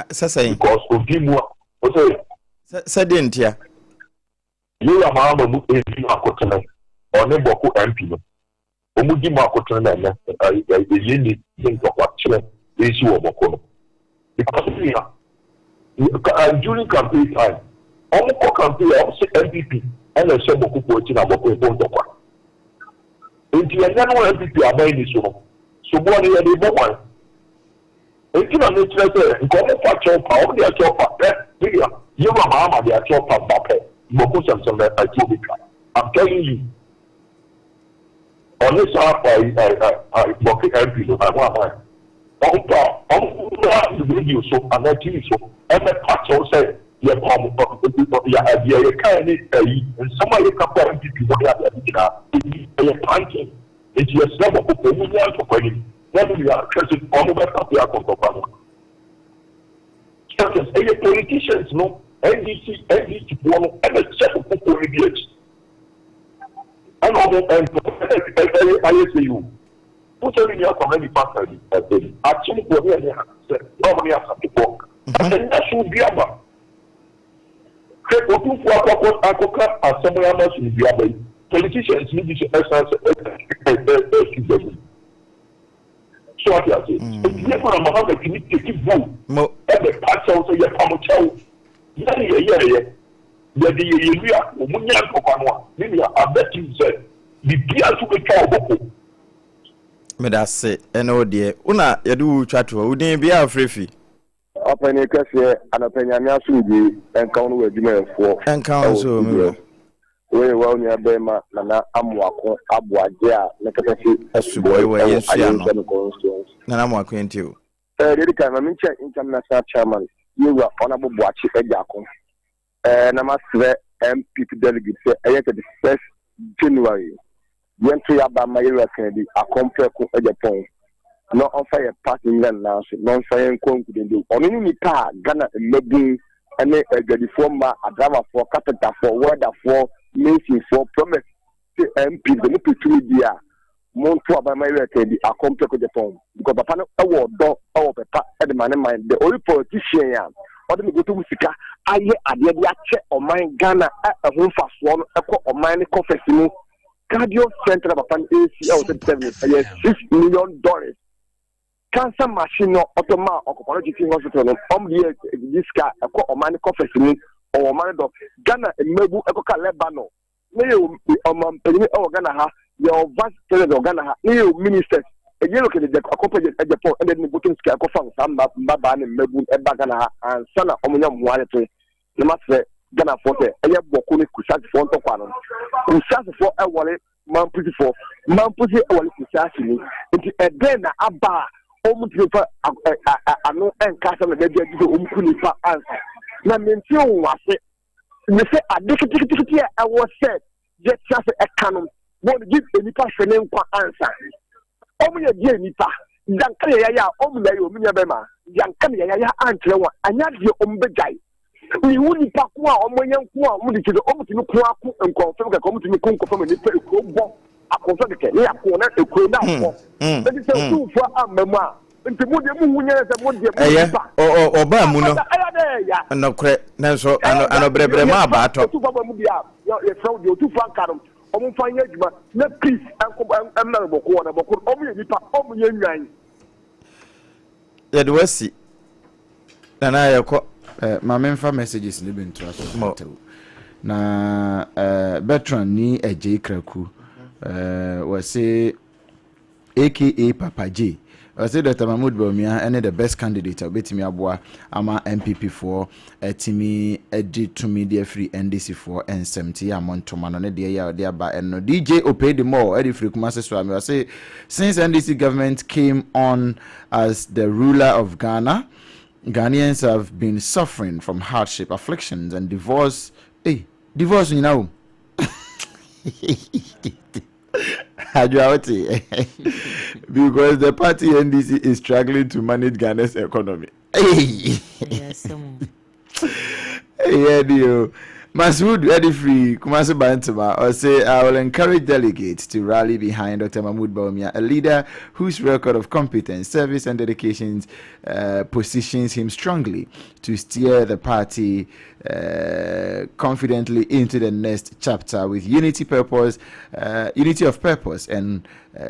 Sɛ sɛn? Because odi mu a, ɔsɛ. Sɛ deɛ ntia? Yɛwura Mahama mu edi mu akotene, ɔne Bɔko MP no. Wɔn di mu akotene na ɛnɛ ɛyɛ ni ne ntɔkwa kyerɛ ɛresi wɔ Bɔko no. Because nua, during campaign time, wɔn kɔ campaign a wɔn se NPP ɛna ɛhyɛ Bɔko foɔ akyi na Bɔko ɛkɔ ntɔkwa. Nti ɛnɛ no NPP aban ni so no, soboɔ no yɛde bɔ hwan? Nti na mekyerɛ sɛ nka wɔn fa kyɛw pa, wɔn de akyɛw pa, ɛ, me nua, Yewura Mahama de akyɛw pa ba pɛ, Bɔko sɛmsɛm na ɛtuo betwa. I'm telling you. Ɔne saa Bɔke MP no ɛho aman. Ɔmpa ɔmmra radio so anaa TV so ɛmmɛpa kyɛw sɛ yɛpam deɛ yɛkae ne ayi nsɛm a yɛka fa NPP ho ne adeade nyinaa ɛyi ɛyɛ planting nti yɛsrɛ Bɔkofo ɔmo nnya ntɔkwa no mu na me nua hwɛ sɛ ɔmo bɛsate akɔ ntɔkwa no a ɛyɛ politicians no NDC NDC foɔ no ɛna hyɛ Bɔkofoɔ no bi akyi. Ɛna ɔmo ntɔkwa ɛyɛ ayɛ sɛ yi o. Wo sɛ me nua Kwame nipa ka bi ɛsɛ bi akyemfoɔ ne ɛne sɛ na ɔmo ne asantefoɔ ɛsɛ nyɛ so dua ba. Hwɛ otumfoɔ akɔkɔ akɔka asɛm yi ama so dua ba yi politicians no bi so ɛsan sɛ ɛsu gya gu mu. So ate ase? Nti yɛ maa Mahama tumi take vote ɛbɛ pa kyɛw sɛ yɛ pamo kyɛw yɛ ne yɛ yɛɛyɛ. Yɛde yɛ yɛn nua wɔn nya ntɔkwa no a, me nua I bet you sɛ biribiara nso bɛtwa wɔ bɔkɔ. Medase ɛne wo deɛ wo na yɛde wo retwa toɔ wo din bea a wofrɛ fi. Ɔpanin kɛseɛ anɔpa Nyame asomdwie nka wo ne w'adwumayɛfoɔ Ɛnka wo wɔ nso me studio. wura. Wei yɛ wo nua bɛɛma Nana Amoako Aboagye a ne kasa fi Asubɔe Asubɔe wɔ wɔ Ayɛnsua no. Ayɛnsua no constituency. Nana Amoako yɛntie o. Ɛɛ deɛ edi kan ma menkyɛ Interim National Chairman Yewura Honourable Boakye Agyarko Ɛɛ na masrɛ NPP delegate sɛ ɛyɛ 31st January yɛnto yɛn aba mma Yɛwura Kennedy Akɔmprɛko Agyapong na ɔmfa yɛn party nyina ne nan so na ɔmfa yɛn nkɔ nkudendew. Ɔno ne nipa a Ghana mmabun ne adwadifoɔ mma, adraivafoɔ, kapentafoɔ, wɛldafoɔ, masonfoɔ, plumbers se NPP sɛ mopɛ tumi di a Monto aba ma yɛwerɛ kan bi akɔm prɛko Japan because papa no wɔ ɔdɔ wɔ pɛ pa de ma ne man the only politician a ɔde ne bɔtɔ mu sika ayɛ adeɛ de akyɛ ɔman Ghana a ɛho mfasoɔ no ɛkɔ ɔman ne coffers mu cardio center na papa no ɛresi ɛwɔ 37 ɛyɛ $6 million cancer machine no ɔtɔ maa ɔkɔpɔnɔ teaching hospital no ɔmo de yɛ ɛdidi sika ɛkɔ ɔman ne coffers mu ɔwɔ ɔman no dɔ Ghana mmabu ɛkɔka Lebanon Ne yɛ ɔmanpanyin wɔ Ghana ha, yɛ wɔ vice president wɔ Ghana ha, ne yɛ wɔ ministers. Ɛyɛ no kɛdɛ akɔpɛ Japan ɛna ɛde ne bɔtɔm sika ɛkɔfa saa mma mmabaa ne mmabun ɛba Ghana ha ansa na wɔn nya wɔn ho ayɛte. Na masrɛ Ghanafoɔ sɛ ɛyɛ Bɔko ne Kusaasifoɔ ntɔkwa no. Kusaasifoɔ ɛwɔre Mampusifoɔ, Mampusi ɛwɔre Kusaasini. Nti ɛdɛn na aba a wɔn ntumi nfa ano ɛnka asɛm na dɛbi agye sɛ wɔn ku nipa ansa. Na mente wɔn ase. Mese ade ketekete a ɛwɔ sɛ yɛte ase ɛka no, wɔn gye nnipa hwɛ ne nkwa ansa. Wɔn yɛ deɛ nnipa, yanka ne yɛyaya a wɔn na ɛyɛ wɔn nua bɛma, yanka ne yɛyaya ankyerɛ wɔn, anya deɛ wɔn bɛgyae. Mehu nipa ko a wɔn yɛ nko a wɔn de kyerɛ wɔn tumi ko ako nkurɔfoɔ kɛkɛ, wɔn tumi ko nkurɔfoɔ ma nipa ekuro bɔ akɔnfɛ kɛkɛ ne yako na ekuro na akɔ. Ɛti sɛ otumfoɔ amma mu a Nti mo deɛ mo hu nyɛ sɛ mo deɛ mo Ɛyɛ, nipa. ɔ ɔ ɔbaa mu no, Ɛyɛ dɛ ɛyɛ. nokorɛ, nanso ano ano brɛbrɛ ma abaa tɔ. Otumfoɔ aba mu deɛ a, yɛsrɛ wo deɛ otumfoɔ anka no, ɔmo nfa nyɛ adwuma na peace ɛnkɔ ɛmmra bɔko hɔ na bɔko no ɔmo yɛ nipa, ɔmo nyɛ nnwan. Yɛde wo asi. Nana yɛkɔ. Eh, ma memfa messages no bi ntoa so Mo. ntaw. Na eh, Bertrand ni Adjei Kraku eh, wɔse aka Papa J. Ɔse Doctor Mahmood Bawumia ne the best candidate a obetumi aboa ama NPP foɔ atumi agye tumi de afiri NDC foɔ nsam nti yɛ a montoma no ne deɛ yɛ a ɔde aba ɛno. DJ Opei de More de firi Kumasi Soame ɔse since NDC government came on as the ruler of Ghana, Ghanaians have been suffering from hardship, afflictions and divorce, ei divorce nyina wom. Adwoa wote because the party NDC is struggling to manage Ghana's economy. Hey. Hey, yeah, Masood Edifri Kumasi Bantama or say I will encourage delegates to rally behind Dr. Mahmoud Bawumia, a leader whose record of competence, service, and dedications positions him strongly to steer the party confidently into the next chapter with unity purpose, unity of purpose and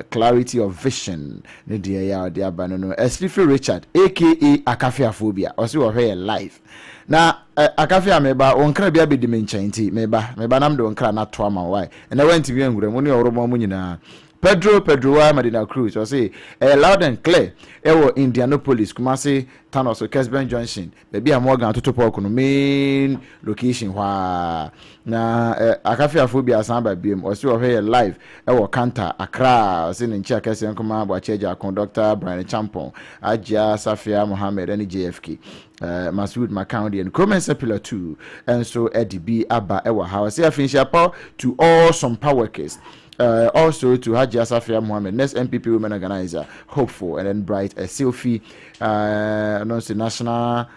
clarity of vision. Ne deɛ yɛ a ɔde aba no no Eslifi Richard aka Akafiaphobia ɔsi wɔhwɛ yɛ live na Akafia meba wɔn nkra bi abɛdi me nkyɛn nti meba meba nam de wɔn nkra no ato ama wo wae ɛnɛ wantumi anwura mu ne ɔworobɔn mu nyinaa Pedro Pedroa Medina Cruz ɔse ɛyɛ loud and clear ɛwɔ Indianapolis Kumasi Tanoso Kesben Junction Baabi a Morgan toto pɔɔko no main location hɔ ara. Na eh, Akafiafoɔ bi asan aba biom. Ɔse ɔhwɛ yɛ live ɛwɔ Kanta, Accra. Ɔse ne nkyea kɛseɛ nkɔma Boakye Agyarko, Doctor Brian Acheampong, Ajia Safia Mohammed ɛne JFK. Eh, Masood Makao deɛ no, Kurom Pillar 2 nso ɛde bi aba ɛwɔ ha. Ɔse afinhyia pa to all Sompa workers. Also to Hajia Safia Mohammed, next NPP women organizer, hopeful, and then Bright Essilfie, ɔno nso national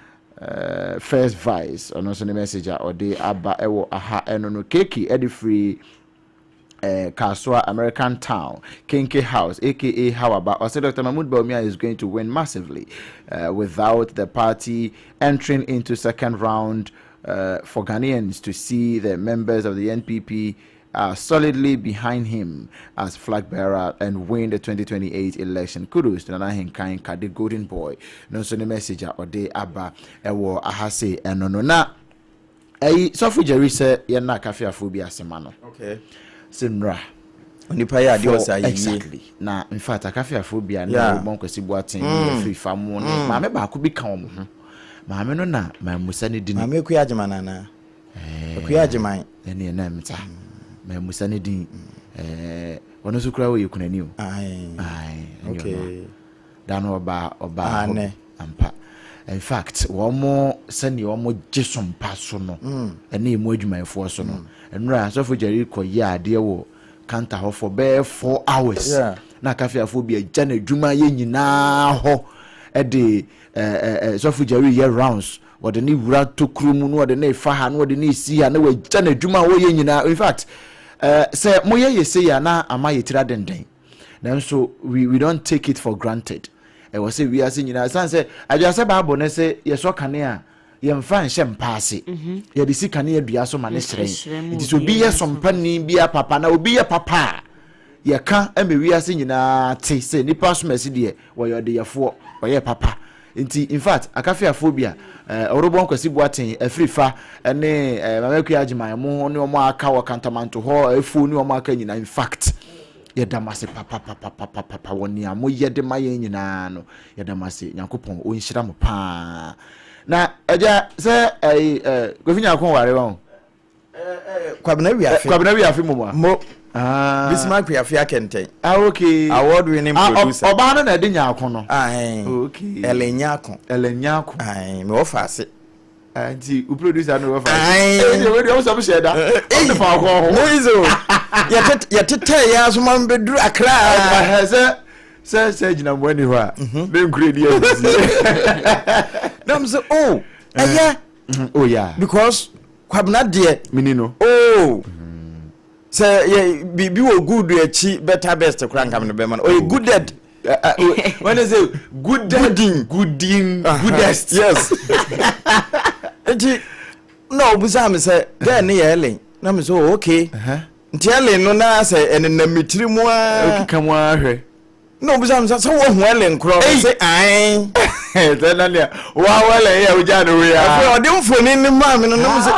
first vice, ɔno nso ne message a ɔde aba ɛwɔ aha ɛno no keki ɛde firi Kasua American Town, Kenke House, aka Hawaba. Ɔsɛ Dr. Mahmoud Bawumia is going to win massively without the party entering into second round for Ghanaians to see the members of the NPP are solidly behind him as flag bearer and win the 2028 election. Kudos to Nana Henkan Kade Golden Boy. No nso ne message a ɔde aba ɛwɔ aha sei ɛno no na ɛyi sɔfo Jerry sɛ yɛn na akafiafoɔ bi ase ma no. Okay. Sɛ nnura. Onipa yɛ adeɛ ɔsɛ ayɛ yie. Exactly. Na in fact akafiafoɔ bi a na wɔbɔ nkwasi boaten ne mm. afiri fa mu ne mm. maame baako bi ka wɔn ho. Maame no na maamusa ne di ne. Maame Akua Agyeman anaa? Akua Agyeman. Ɛne ɛna mta. Mamusa ne din. Ɔno nso koraa ɔyɛ kunani o. Ae. Okay. Da no ɔbaa ɔbaa hɔ ampa. In fact, wɔn mo sɛnea wɔn gye so mpa so no, ɛne emu adwumayɛfoɔ so no. Nnura asɔfo Jerry kɔ yɛ adeɛ wɔ kanta hɔ for bɛyɛ 4 hours. Na akafiafoɔ bi agya n'adwuma yɛ nyinaa hɔ ɛde sɔfo Jerry yɛ rounds, wɔde ne wura tokuro mu na wɔde ne fa ha na wɔde ne si ha na wɔagya n'adwuma a wɔyɛ nyinaa. In fact, sɛ moyɛ yɛ sei a na ama yɛ tiri adenden, nanso we don't take it for granted. Ɛwɔ sɛ wiase nyinaa san sɛ adwa sɛ Bible ne sɛ yɛsɔ kanea a yɛmfa nhyɛ mpa ase, yɛde si kanea dua so ma ne hyerɛn. Nti sɛ obi yɛ sɔmpani bi a papa na obi yɛ papa a yɛka ma wiase nyinaa te sɛ nipa asomasi deɛ wɔyɛ ɔdeyɛfoɔ ɔyɛ papa. Nti in fact akafiafoɔ bi a ɔrebɔ Nkwasi Boateng afiri fa ne Mama Akua Agyeman mo ne wɔn a aka wɔ Kantamanto hɔ afuo ne wɔn aka nyinaa, in fact yɛda mo ase papapapapapa wɔ nea moyɛ de ma yɛn nyinaa no. Yɛda mo ase, Nyankopɔn ɔnhyira mo paa. Na agya sɛ ɛyi Kofi Nyako ware wɔn. Kwabena Wiafe. Kwabena Wiafe mu a. Mo. Ah. Bismarck Wiafe Akɛntɛn. Ah, okay. Award winning producer. Ɔbaa no na ɛde Nyako no. Ah, okay. Ellen Nyako. Ellen Nyako. Ah, me wɔ fa ase. Nti o producer no wɔ fa ase. Ɛyi de wei de ɔmo sɛ ɔmo hyɛ da. Ɔmo de fa ɔkɔ ho. No easy o. Yɛtetɛ yɛn asoma mbɛduru Accra. Sɛ gyina mo ani hɔ a. Ne nkure di ɛbi. Nam sɛ o ɛyɛ. Oh yeah. Because Kwabena deɛ. Mini no. Oh. Sɛ yɛ biribi wɔ good akyi better best kora nka me no bɛma no. Ɔyɛ gooded. When they say gooded, gooding, goodest. Yes. Nti na ɔbusa me sɛ girl ne yɛ Ellen. Na me sɛ oh, okay. Nti Ellen no na sɛ ɛnenam me tiri mu ara. Okeka mu ara hwɛ. Na obisa me sɛ sɛ woahu Ellen korɔ? Ɔse ae. Sɛ na nea woawo Ellen yɛ a wogyaa no wei a. Afei ɔde mfoni no maa me no na me sɛ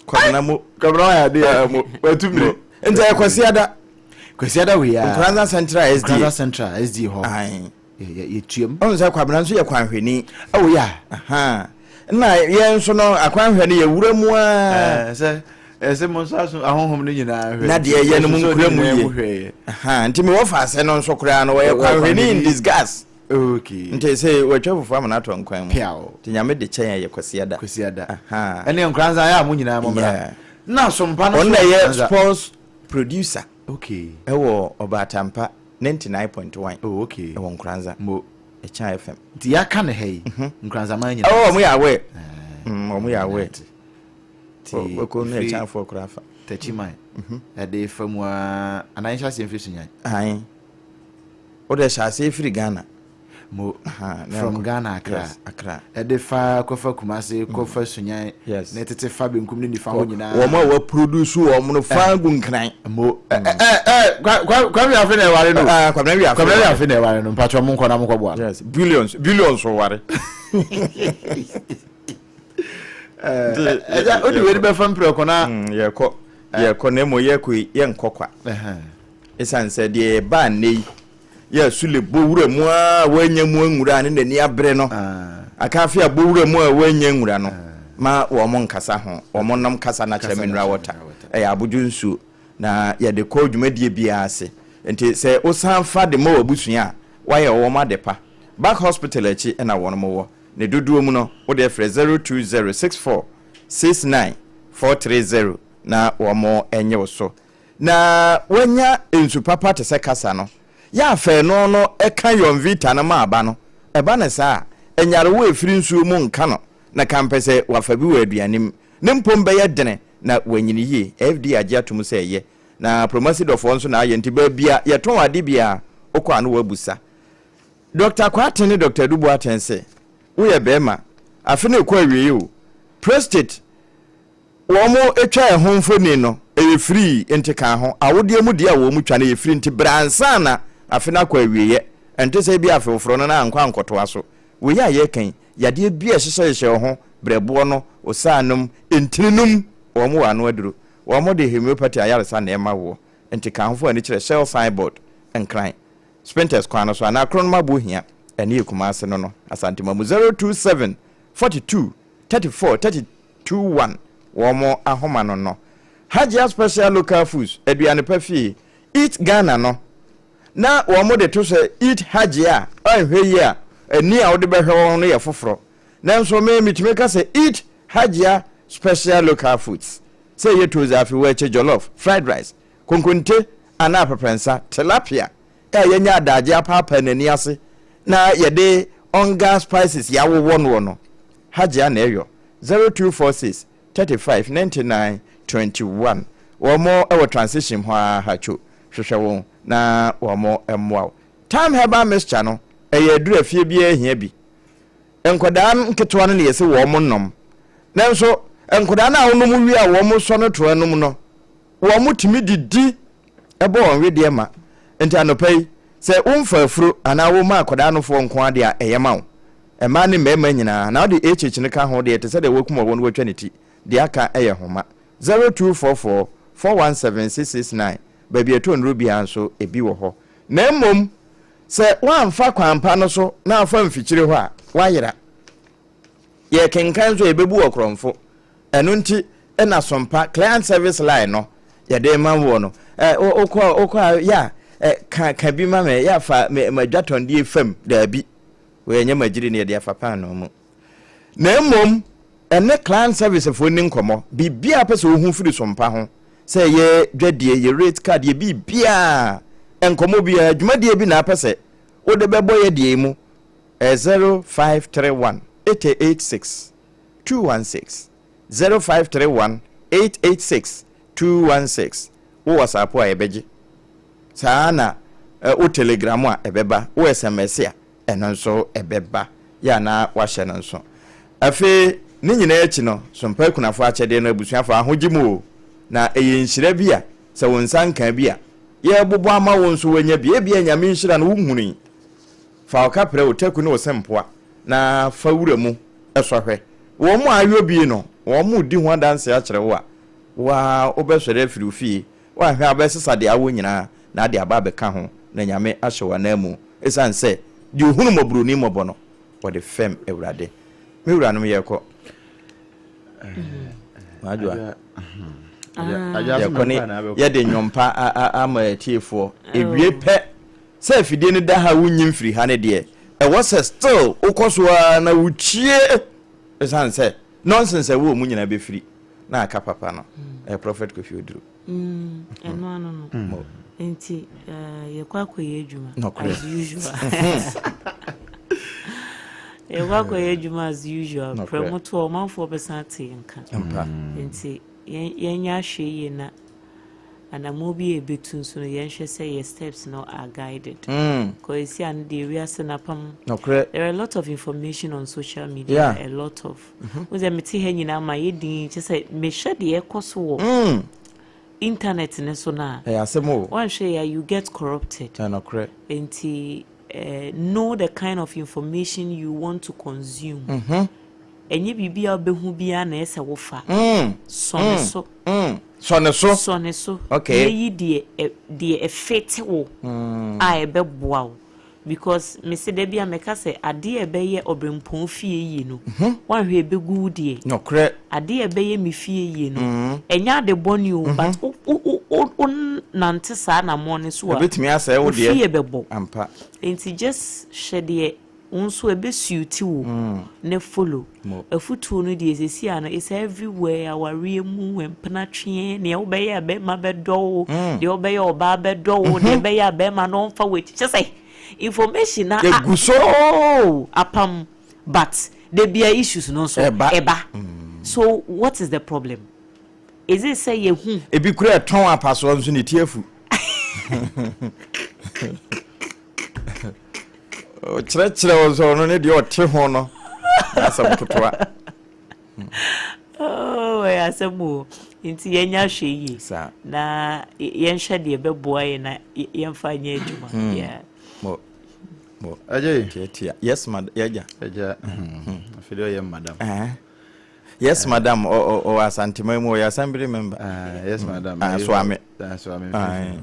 Kwabena mo. Kwabena wayɛ adeɛ. Mo. Watu mmiri. Nti ɛyɛ Kwasiada. Kwasiada wei a. Nkoranza Central SDA. Nkoranza Central SDA hɔ. Ae. Yɛtuam. Ɔhu sɛ Kwabena nso yɛ kwanhwɛni. Oh yeah. Aha. Na yɛn nso no akwanhwɛ no yɛwura mu ara. Ɛɛ sɛ ɛsɛ mo nso aso ahonhom no nyinaa hwɛ. Na deɛ ɛyɛ no mo nkura mu yie. Aha nti mewɔ faase no nso koraa no wɔyɛ kwanhwɛni in disguise. Okay. Nti sɛ wɔatwa fufuo ama no atɔ nkwan mu. Piaw. Nti Nyame de kyɛ yɛn yɛ Kwasiada. Kwasiada. Aha. Ɛne Nkoranza ayɛ a mo nyinaa mo mmra. Yeah. Na sompa no so. Ɔno na ɛyɛ sports producer. Okay. Ɛwɔ Ɔbaatampa 99.1. Oh okay. Ɛwɔ Nkoranza. Mo. Ɛkyan FM. Nti yɛaka no ha yi. Nkoranza man nyinaa. Oh, wɔn yɛ aware. Wɔn yɛ aware. Nti wɔkɔ no ɛkyanfoɔ koraa fa. Takyiman. Ɛde fa mu aa anaa yɛnhyɛ aseɛ mfiri Sunyani. Ae. Wode hyɛ aseɛ firi Ghana. Mo from Ghana Accra. Yes, Accra. Ɛde fa kɔfa Kumasi, kɔfa Sunyani. Yes. Ne tete fa benkum ne nifa hɔ nyinaa. Wɔn a wɔaproduce wɔn no fa gu Nkran. Mo ɛ ɛ ɛ Kwame Wiafe na ɛware no. Ah, Kwame Wiafe. Kwame Wiafe na ɛware no. Mpatwa mo nkɔ na mo nkɔ boa no. Yes, billions billions ware. Ɛgya o de wei bɛfa mprɛko na. Yɛkɔ yɛkɔ na emu yɛkɔ yi yɛnkɔ kwa. Esiane sɛ deɛ ɛbaa nnɛ yi yɛ Sule bɔ wura mu a wannya mu anwura ne n'ani abere no, Akaafe a bɔ wura mu a wannya nwura no, ma wɔn nkasa ho, wɔn nom kasa no akyerɛ mineral water, ɛyɛ abodwo nsuo, na yɛde kɔ dwumadie biara ase. Nti sɛ wosan fa de ma w'abusua a, woayɛ wɔn adepa. Back Hospital akyi na wɔn wɔ. Ne dodoɔ mu no, wodeɛ frɛ 0206469430 na wɔn nye wo so. Na wanya nsu papa te sɛ kasa no. Yɛ afɛɛno no ka Yonvita no ma aba no. Ɛba no saa a, nyarewa a ɛfiri nsuo mu nka no, na kampɛ sɛ wafa bi wɔ aduane mu. Ne mpom bɛyɛ dene na wanyini yie. FDA agye atom sɛ ɛyɛ. Na Promasidɔfoɔ nso na ayɛ nti baabi a yɛtɔn ade biara wokɔ a na wɔabusa. Dɔkta Kwarteng ne Dɔkta Adu Boateng se, Woyɛ barima, afe no rekɔ awieeɛ o, prostate Wɔn twa ɛho mfoni no, ɛyɛ firii, nti ka ho. Awodeɛ mu deɛ a wɔn twa no yɛ firi nti brɛ ansa na afe no akɔ awieɛ. Ɛnte sɛ ebia afe foforɔ no na ankɔ ankɔtoa so. Wei a yɛreka yi, yadeɛ bi a ɛhyehyɛhyehyɛ wo ho, brɛboɔ no, osaa nom, ntini nom, wɔn wɔ ano aduro. Wɔn de homeopathy ayaresa na ɛma woɔ. Nti ka ho fa w'ani kyerɛ Shell signboard, Nkran, Spintex kwan no so anaa Kronom Abohia, ɛne yɛ Kumasi no no, Asantemamu 027 42 34 32. 21 wɔn ahoma no no. Hajia Special Local Foods, aduane pa fie, Eat Ghana no, na wɔn de to sɛ Eat Hajia a, anhwɛ yie a, ani a wode bɛhwɛ wɔn no yɛ foforɔ. Nanso me, metumi ka sɛ Eat Hajia Special Local Foods, sɛ ɛyɛ tozafi, waakye, jollof, fried rice, konkonte anaa aprapransa, tilapia a yɛanya adagye apaapaa n'ani ase na yɛde onga spices yɛawowɔ noɔ no, Hajia na ɛyɔ, 0246 35 99 21. Wɔn wɔ transition hɔ ara ha two. Hwehwɛ wɔn na wɔn mmoa wo. Thyme herbal mixture no, ɛyɛ aduru a fie biara hia bi. Nkwadaa nketewa no na yɛse wɔn nom. Nanso nkwadaa no a wonom wie a wɔn sɔ no to anom no, wɔtumi didi bɔ wɔn wedeɛ ma. Nti anɔpa yi, sɛ womfa afuro anaa woma akwadaa nofoɔ nko ara deɛ a, ɛyɛ ma wo. Mmaa ne mmarima nyinaa. Na wode HH no ka ho deɛ, ɛte sɛ deɛ wɔakum ɔwɔ na wɔatwa ne ti. Deɛ aka yɛ nhoma. 0244 417 669 Baabi a ɛtɔ nnuro biara nso, ebi wɔ hɔ. Na mmom, sɛ woamfa kwan pa no so na afa mfikyire hɔ a, woayera. Yɛrekenkan nso a, yɛbɛbu ɔkorɔmfo. Ɛno nti na Sompa client service line no yɛde rema woɔ no. Ɛ, wokɔ wokɔ a, yɛ a, ɛ, ka, ka bi ma me, yɛ a fa me, m'adwatɔndeɛ fam. Daabi. Wei ɛnyɛ magyiri ne yɛde afa paanoo mu. Na mmom, ɛne client service foɔ nni nkɔmmɔ. Biribiara a wopɛ sɛ wohu firi Sompa ho, sɛ ɛyɛ dwadie, yɛ rate card, yɛ biribiara, nkɔmmɔ biara, dwumadie bi na apɛ sɛ wode bɛbɔ yɛ deɛ yi mu, ɛyɛ 0531 886 216, 0531 886 216. Wo WhatsApp a yɛbɛgye. Saa ara na wo Telegram a ɛbɛba, wo SMS a ɛno nso ɛbɛba. Yɛ a na woahyɛ no nso. Afei ne nyinaa akyi no, Sompa Akunafoɔ akyɛdeɛ no abusuafoɔ ahogye mu o, na ɛyɛ nhyira bi a sɛ wo nsa nkaa bi a, yɛrebobɔ ama wo nso woanya bi. Ebia Nyame nhyira no wonhunui. Fa wo kaprɛ, wo taku ne wo sempoa na fa wura mu sɔ hwɛ. Wɔn a ayɔ bi no, wɔredi ho adanseɛ akyerɛ wo a, wo ara wobɛsɔre afiri wo fie. Woanhwɛ a wobɛsesa deɛ awɔ nyinaa. na ade aba abɛka ho na Nyame ahyɛ wo ananmu ɛsiane sɛ deɛ ɔhunu mmɔborɔni mmɔbɔ no ɔde fɛm Awurade. Me wuranom yɛrekɔ. Madwoa. Yɛkɔ ne yɛde nnwompa ama atiefoɔ. Ewie pɛ sɛ afidie no da ha wonyi mfiri ha no deɛ ɛwɔ sɛ still wokɔ so ara na wotie ɛsiane sɛ nonsense ɛwɔ mu nyinaa bɛfiri na aka papa no. Ɛyɛ Prophet Kofi Oduro. Ɛno ano no. Nti yɛkɔ akɔyɛ adwuma as usual. Yɛkɔ akɔyɛ adwuma as usual. Prɛmo to ɔmanfoɔ bɛsan ate yɛn nka. Nti yɛnyɛ ahwɛ yie na anammɔn bi a yɛbɛtu nso no yɛnhwɛ sɛ yɛ steps no are guided. Kɔ esi ano deɛ wiase no apam. There are a lot of information on social media. A lot of. Wo sɛ mete ha nyinaa ma yɛ din kyɛ sɛ mehwɛ deɛ ɛkɔ so wɔ internet ne so no a. Ɛyɛ asɛm o. Wanhwɛ yɛ you get corrupted. Ɛnokorɛ. Nti know the kind of information you want to consume. Ɛnyɛ biribi a wobɛhu biara na ɛsɛ wofa. Sɔ ne so. Sɔ ne so. Sɔ ne so. Okay. Na yi deɛ deɛ ɛfete wo a ɛbɛboa wo. Because me se da bi a mɛka sɛ adeɛ a ɛbɛyɛ ɔbrempɔn fie yie no, woanhwɛ ɛbɛgu wo deɛ. Nokorɛ. Adeɛ a ɛbɛyɛ me fie yie no, ɛnyɛ ade bɔne o, but wo wo wo wo nante saa anammɔn no so a, Ɛbɛtumi asɛe wo wo deɛ. fie bɛbɔ. Ampa. Nti just hwɛ deɛ wo nso ɛbɛ suit wo na follow. Afutuo no deɛ seesei a no it's everywhere, awareɛ mu, mpena tweɛ, nea wobɛyɛ a bɛrima bɛdɔ wo, deɛ wobɛyɛ a ɔbaa bɛdɔ wo, deɛ ɛbɛyɛ a bɛrima no ɔmfa w'akyi, kyɛ sɛ information na Egu so. Oh, apam, but da bia issues no nso Ɛba. ɛba. So what is the problem? Is it sɛ yɛhu? Ebi kura ɛtɔn apasoɔ nso ne ti afu. Ɔkyerɛkyerɛ wo sɛ ɔno ne deɛ ɔte ho no asɛm ketewa. Oh, ɛyɛ asɛm o. Nti yɛnya hwɛ yie na yɛnhwɛ deɛ ɛbɛboa yɛn na yɛmfa nyɛ adwuma. Hmm. Yeah. Mo, mo. Agye. Tiatia. Yes, madam. Yɛgya. Agya. Afei deɛ ɔyɛ madam. Eh. Yes, madam. Ɔwɔ Asantema mu, ɔyɛ assembly member. Ah, yes, madam. Ah, Soame. Ah, Soame. Ah.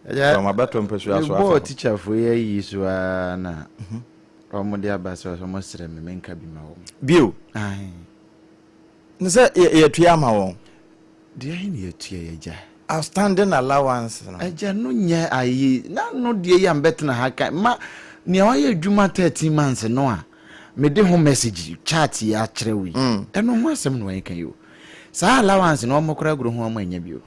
Agya, From abatoɔ mpasua so afa mebɔɔ hɔ. tikyafoɔ yi ayi so ara na wɔde aba sɛ wɔn srɛ me menka bi ma wɔn. Bio. Ae. Ne sɛ yɛtua ama wɔn. Deɛ ahe na yɛtua yɛ agya? Outstanding allowance no. Agya no nyɛ ayi na no deɛ yi a mbɛtena ha kan ma nea wayɛ adwuma 13 months no a mede ho message chat yi akyerɛ wo yi ɛno ho asɛm na wɔn ka yi o. Saa allowance no wɔn koraa goro ho wɔn anya bi o.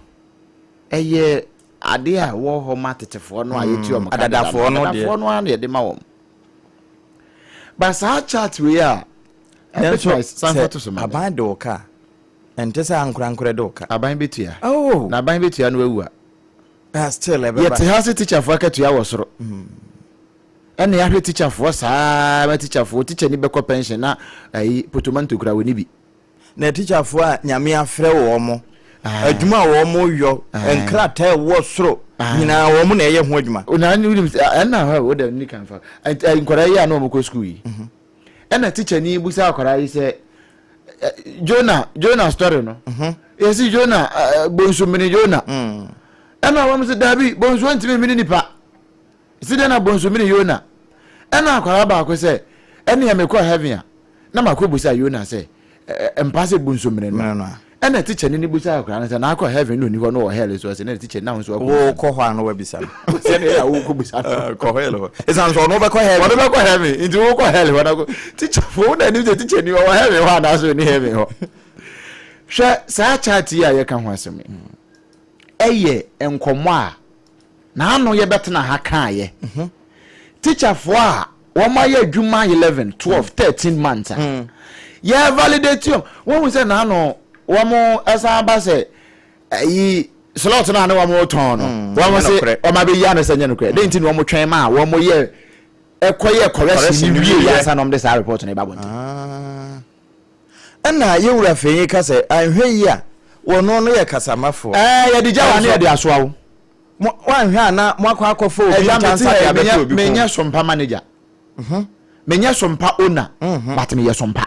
Ɛyɛ adeɛ a ɛwɔ hɔ ma tetefoɔ no a yɛtua wɔn ka deda no. Adadafoɔ no deɛ. Adadafoɔ no ara na yɛde ma wɔn. Ba saa chart wei a Nanso ɛbɛtumi san fa to so sɛ ma me. aban de wo ka a, ɛnte sɛ ankorankorɛ de wo ka. Aban bɛtua. Oh. Na aban bɛtua no awu a. Ah, still ɛbɛba. Yɛte ha sɛ tikyafoɔ akatua wɔ soro. Ɛna yɛahwɛ tikyafoɔ saa ma tikyafoɔ, tikyani bɛkɔ pension na ayi potomanto kura wɔni bi. Na tikyafoɔ a Nyame afrɛ wɔn, adwuma a wɔn yɔ, nkrataa a ɛwɔ soro nyinaa wɔn na ɛyɛ ho adwuma. Na wonim sɛ ɛna hɔ wo dɛ ne kan fa nkwadaa yi a na wɔn kɔ sukuu yi mhm. ɛna tikyani busa akwadaa yi sɛ Jonah Jonah story no mhm. yɛsi Jonah bonsu mene Jonah mm. ɛna wɔn sɛ dabi bonsu ntumi mene nipa Si dɛn na bonsu mene Yona? Ɛna akwadaa baako sɛ, ɛneɛ mekɔ heaven a, na makɔ busa Yona sɛ, mpa sɛ bonsu mene no. Ɛna tikyani no busa akwadaa no sɛ, na akɔ heaven na ɔni hɔ na ɔwɔ hell so ɔsɛ, na tikyani na wo nso akɔ. Wokɔ hɔ a na wabisa no. Sɛ na ɛna wokɔ busa no. Kɔ hell hɔ. Ɛsan sɛ ɔno bɛkɔ heaven. Ɔno bɛkɔ heaven, nti wokɔ hell hɔ na kɔ. Tikyafo, wo na anim sɛ tikyani ɔwɔ heaven hɔ anaasɛ ɔni heaven hɔ. Hwɛ saa chart yi a yɛka ho asɛm yi. Ɛyɛ nkɔmmɔ a N'ano yɛbɛtena ha kaayɛ. Teacherfoɔ a wɔn ayɛ adwuma 11, 12, 13 months a yɛ validate wɔn. Wɔn hu sɛ n'ano wɔn ɛsan ba sɛ ɛyi slot no a ne wɔn retɔn no wɔn se wɔn abɛyi ano sɛ nyɛ nokorɛ. Den ti na wɔn twɛn ma a wɔn yɛ ɛkɔ yɛ correction ni wie yɛ ansa na wɔn de saa report no ba abɔnten. Ɛna yɛ wura fɛn yi ka sɛ anhwɛ yi a wɔn no yɛ kasamafoɔ. Ɛɛ yɛde gya wa ne yɛde asoa wo. Mo wanhwɛ a na moakɔ akɔfa obi ntansa de abɛto obi kɔn mu. Menyɛ sompa manager. Menyɛ sompa owner but meyɛ sompa.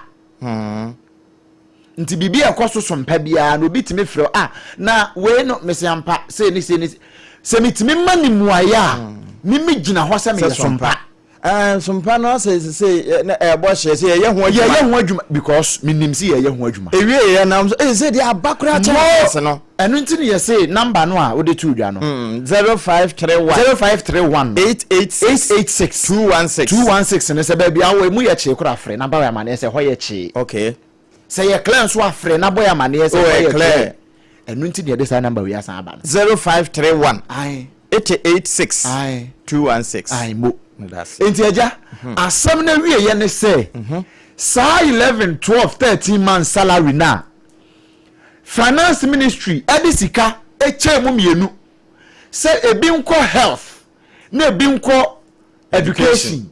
Nti biribi a ɛkɔ so sompa biara no obi tumi frɛ ah na wei no mese ampa sei ne sei ne sei. Sɛ metumi ma ne mmuaeɛ a, me megyina hɔ sɛ meyɛ sompa. Ɛɛ sompa no asɛ sɛ ɛbɔ hyɛ sɛ yɛyɛ ho adwuma. Yɛyɛ ho adwuma because menim sɛ yɛyɛ ho adwuma. Ewie yɛ nam so ee sɛ deɛ aba koraa kyɛn ase no. Ɛno nti na yɛse number no a wode too dwa no. 0531. 0531. 886. 886. 216. 216 no sɛ baabi a wɔ emu yɛ kyee koraa frɛ na bɔ yɛ amaneɛ sɛ ɛhɔ yɛ kyee. Okay. Sɛ yɛ clear nso a frɛ na bɔ yɛ amaneɛ sɛ Oh, ɛhɔ ɛyɛ yɛ clear. clear. Ɛno nti na yɛde saa number wei asan aba no. 0531. Ae. 886. Ae. 216. Ae mo. That's Nti agya, asɛm no awieɛ ne sɛ, saa 11, 12, 13 months salary no a Finance Ministry de sika kyɛɛ mu mmienu sɛ ebi nkɔ health na ebi nkɔ education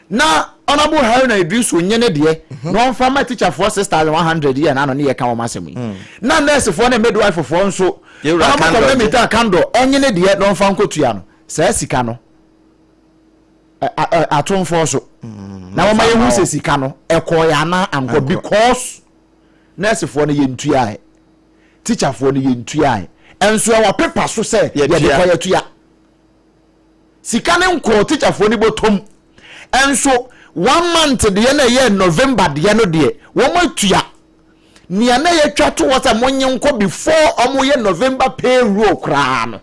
na Honourable Haruna Iddrisu nye ne deɛ na ɔmfa ma teacherfoɔ 6100 yi a n'ano ne yɛka wɔn asɛm yi na nursefoɔ ne midwifefoɔ nso Honourable Kwabena Mintah Akandoh nye ne deɛ na ɔmfa nkɔtua no saa sika no atomfoɔ so na wɔma yɛhu sɛ sika no ɛkɔɔyɛ anaa ankɔ because Nɛɛsefoɔ no yɛntuaɛ, tikyafoɔ no yɛntuaɛ, nso ɛwɔ pepa so sɛ yɛde kɔ yɛtua. Sika no nkɔɔ tikyafoɔ no bɔtɔm, nso one month deɛ na ɛyɛ November deɛ no deɛ wɔn atua. Nea na yɛtwa to hɔ sɛ monye nkɔ before wɔn yɛ November payroll koraa no.